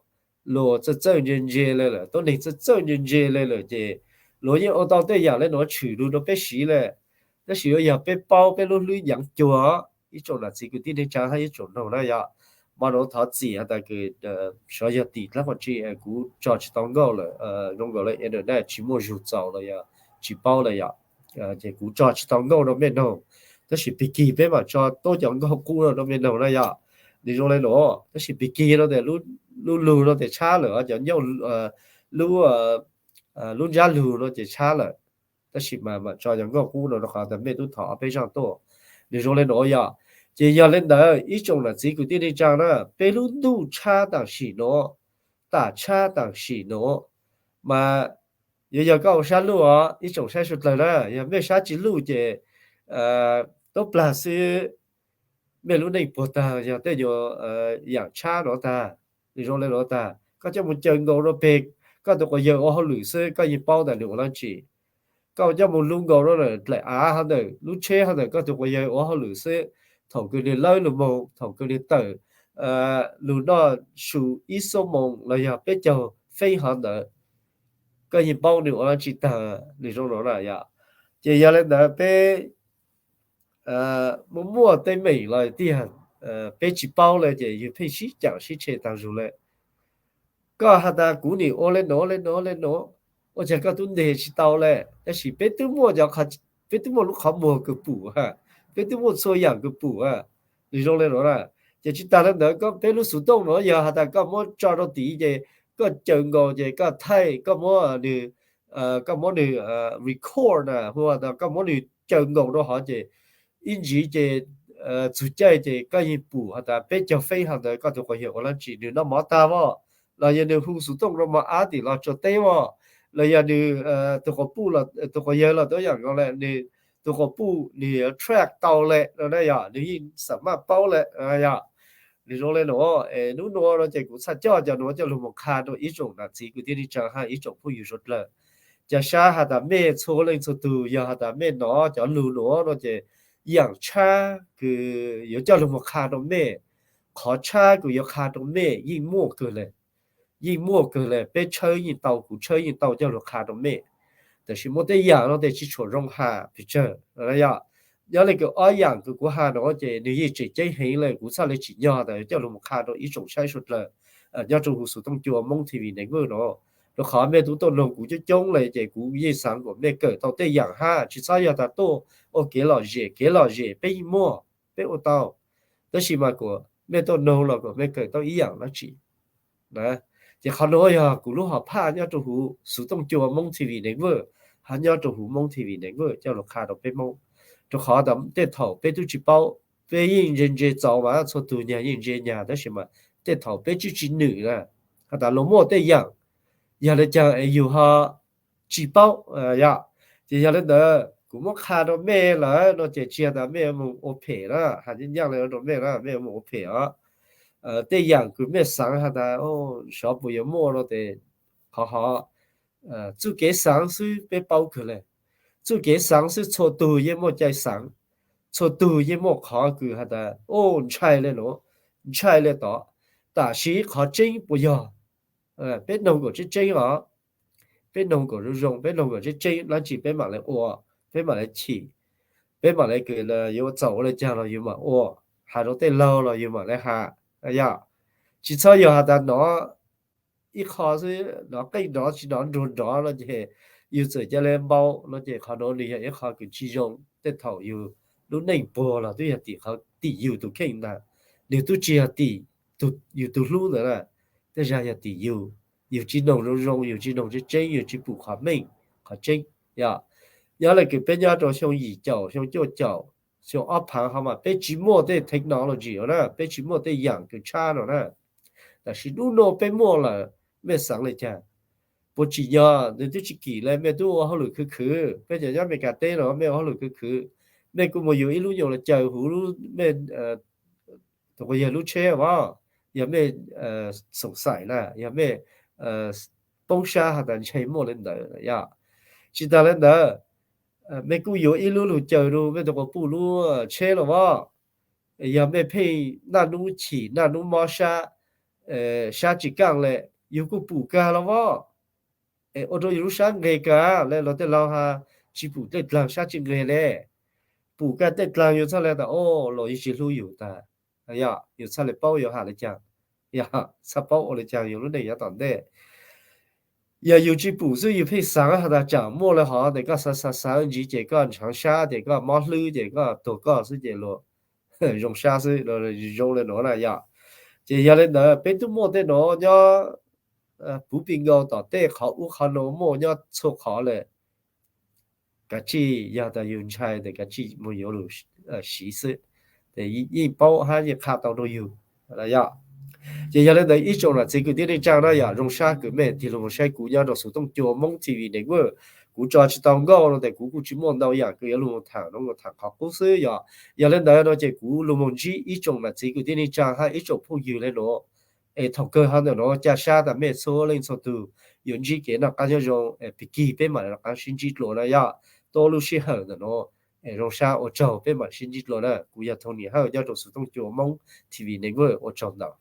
luag txawj txawj ntse ntse le lawm, tuab neeg txawj txawj ntse ntse le lawm ces luag yeej ua tau tej yaam le nuav tshwm lug rua peb siv le. Tab sis yuav yog peb paub peb lub hlwb nyaav cuag, ib tsoom nam txiv kwv tij neej tsaa hab ib tsoom noog na yog. Mas nuav thov txim has tas kws xyov yog tim dlaab tsi kuv tso tsis tau nkauj lawm, zoo nkaus le internet tsis muaj zug txaus los yog tsis paub le yom. Ces kuv tso tsis tau nkauj rau mej noog, tab sis pig kig peb mam tso tuab cov nkauj qub no rau mej noog na yom. Nws zoo le nuav, tab sis pig kig no tes lub lug no tes tshab lawm, cov ncauj, lub, lub ntsab lug no ces tshab lawm. Tab sis mas mam tso cov nkauj qub no rau qhov tas mej tub thov peb zaaj tuaj. Nws zoo le nuav yom. Ces yog le ntawd ib tsoom nam txiv kwv tij neej tsaa na, peb lub ntuj tshab tam sim nuav, tam tshab tam sim nuav, mas yuav yog koj ua sab luj os ib tsoom saib suav dlawg na, yog mej sab tsis luj ces tuab plag xwb mej lub neej puag taag yog tej nyuas yaam tshab nuav taag. Nws zoo le nuav taag, koj coj mus caws nkaus rua peg koj tug quas yawg ua hauj lwm xwb koj yeej paub tas nws ua dlaab tsi. Koj coj mus lu nkaus rua dlaim av hov ntawm lub tsheb hov ntawm koj tug quas yawg ua hauj lwm xwb, thaum kws nws lawb lug moog, thaum kws nws tawm lug noj su ib xuab moos los yog peb caug feeb hov ntawd, koj yeej paub nws ua dlaab tsi taag. Nws zoo nuav na yom. Ces yog le ntawd peb muaj muaj teeb meem los tiag, peb tsis paub le ces yug pheej sib caam sib tshem taag zug le. Koj has tas kuv nim ua le nuav le nuav le nuav, ua caag koj tub nteg tsis tau le. Tab sis peb twb muaj cov, peb twb muaj lub qhov muag kws pum, peb twb muaj txhua yaam kws pum. Nws zoo le nuav na. Ces tsis taag le ntawd peb lub xuv tooj nuav yog has tas koj muab tso rau tid ces koj caws nkaus ces koj thaij, koj muab nws, koj muab nws record na, hu tas koj muab nws caws nkaus rau hov ces ib ntsis ces txug caij ces koj yeej pum has tas peb caug feeb ho ntawd koj tus quas yawg ua dlaab tsi, nws noj mov tag as, los yog nws hu xuv tooj rua mos ab tim los tsuas teb as, los yog nws tus quas puj, tus quas yawg los tau yaam le nws tus quas puj nws yuav track tau le no na yog nws yeej xam maj paub le yog nws zoo le nuav. Nub nuav no ces kuv txhaj coj cov nuav coj lug moog qha rua ib tsoom nam txiv kwv tij neej tsaa hab ib tsoom phooj ywg suav dlawg. Ca sab has tas mej txhua leej txhua tug yog has tas mej nov cov lug nuav no ces yaam tshab kws yuav coj lug moog qha rua mej, qhov tshab kws yuav qha rua mej yeej muaj kawg le, yeej muaj kawg le. Peb tshawb yeej tau, kuv tshawb yeej tau coj lug qha rua mej, tab sis muaj tej yaam no tes tsi tshua zoo has pes tsawg yog. Nyob le kws ob yaam kws kuv has no ces nws yeej tseem ceeb heev le, kuv txhaj le tsim nyog tas yuav coj lug moog qha rua ib tsoom saib suav dlawg nyob rua huv xuv tooj cua Moob TV Network no, rua qhov mej tub tuaj noog kuv coob coob le ces kuv yeej xaav kuas mej kawm tau tej yaam hab tsi txhob yog tas tuaj ua kev lom zem, kev lom zem peb yeej muaj, peb ua tau, tab sis mas kuas mej tuaj noog los kuas mej kawm tau ib yaam dlaab tsi. Ces qhov nuav yog kuv lub hom phaj nyob rua huv xuv tooj cua Moob TV Network hab nyob rua huv Moob TV Network coj lug qha rua peb Moob, rua qhov tas tej thaum peb tub tsi paub, peb yeej ntse ntse txaus mas txhua tug nyag yeej ntse nyag tab sis mas tej thaum peb tub tsi nwm na, has tas luas muaj tej yaam yog le caag es yug ho tsi paub yog. Ces yog le ntawd kuv muab qha rua mej lawm no ces tsi has tas mej moog ua phem na, has nyaaj nyaaj le rua mej na, mej moog ua phem os. Tej yaam kws mej xaav has tas xyov puas yuav muaj no tes qhov hov txuj kev xaav xwb peb paub kawg le. Txuj kev xaav xwb txhua tug yeej muaj cai xaav, txhua tug yeej muaj qhov kws has tas ntshai le nuav, ntshai le tod, tab sis qhov tseeb puas yog? Peb noog kom tseeb tseeb os, peb noog kom zoo zoo, peb noog kom tseeb tseeb dlaab tsi peb mam le ua, peb mam le chim, peb mam le kws yuav txaus ua le caag los yug mam ua, has rua tej laug los yug mam le has yog. Tsi txhob yog has tas nov ib qho xwb, nov qeej nrov tsi nov nruag nrov no ces yug txawm ca le npau no ces qhov nuav nwg yog ib qho kws tsi zoo. Tej thaum yug lub neej puag los tub yog tim qhov tim yug tus kheej ntag, nwg tub tsi yog tim yug tug hlub ntawd na, tej zag yog tim yug. Yug tsi noog zoo zoo, yug tsi noog tseeb tseeb, yug tsi pum qhov meej qhov tseeb yog. Nyob le kws peb nyob rua xyoo yim caum, xyoo cuaj caum, xyoo ob phaav hov mas peb tsi muaj tej technology no na, peb tsi muaj tej yaam kws tshab no na. Tab sis nub nua peb muaj lawm, mej xaav le caag? Puas tsim nyog? Nwg tub tsi kim le, mej tub ua hauj lwm khwv khwv, peb cov nyob Amelikas teb no mej ua hauj lwm khwv khwv, mej kuj moog yuav ib lub nyuas los caws huv mej tus quas yawg lub tsheb as, yog mej xoom xaim na, yog mej poob sab has tas ntshe muaj le ntawd yog. Tsi taag le ntawd, mej kuj yuav ib lub lug caws rua mej tus quas puj lub tsheb los as, yog mej pheej naj nub chim naj nub mob sab, sab tsi kaaj le, yug kuj pum kag los as, es ua rua yug lub sab nqeg kag le. Luag tej laug has tsi pum tej dlaag sab tsi nqeg le, pum kag tej dlaag yug txhaj le tas o, luag yeej tsi hlub yug tag, yog yug txhaj le paub yuav has le caag, yog txhaj paub ua le caag yug lub neej yav tom ntej. Yog yug tsi pum xwb yug pheej xaav has tas tsaam muaj le hov tes koj xaav xaav xaav ntsiv ces koj ntshaav sab ces koj mob hlwb ces koj tuag koj xwb ces luag zoo sab xwb, zoo le nuav na yog. Ces yog le ntawd peb tub muaj tej nuav nyob puv pis nkaus tom tej qhov ub qhov nuav muaj nyob txhua qhov le. Kav tsij yog tas yug ntshai tes kav tsij moog yuav lug siv xwb, ces yeej paub hab yeej qha tau rua yug yog. Ces yog le ntawd ib tsoom nam txiv kwv tij neej tsaa na yog, zoo sab kws mej tig lug moog saib kuv nyob rua xuv tooj cua Moob TV Network. Kuv tso tsi tau nkauj no tes kuv kuj tsi muaj ntau yaam kws yuav lug moog thaam no, moog thaam qhov qub xwb yog. Yog le ntawd no ces kuv lug moog ntsib ib tsoom nam txiv kwv tij neej tsaa hab ib tsoom phooj ywg le nuav. Es thaum kawg hov ntawm nuav ca sab tas mej txhua leej txhua tug yuav ntsib kev noj qaab nyob zoo, pig kig peb maam le rov qaab sib ntsib dlua na yog. Tuab lub sij hawm ntawm nuav, es zoo sab ua tsaug peb maam sib ntsib dlua na. Kuv yog Tony Hawj nyob rua xuv tooj cua Moob TV Network, ua tsaug ntau.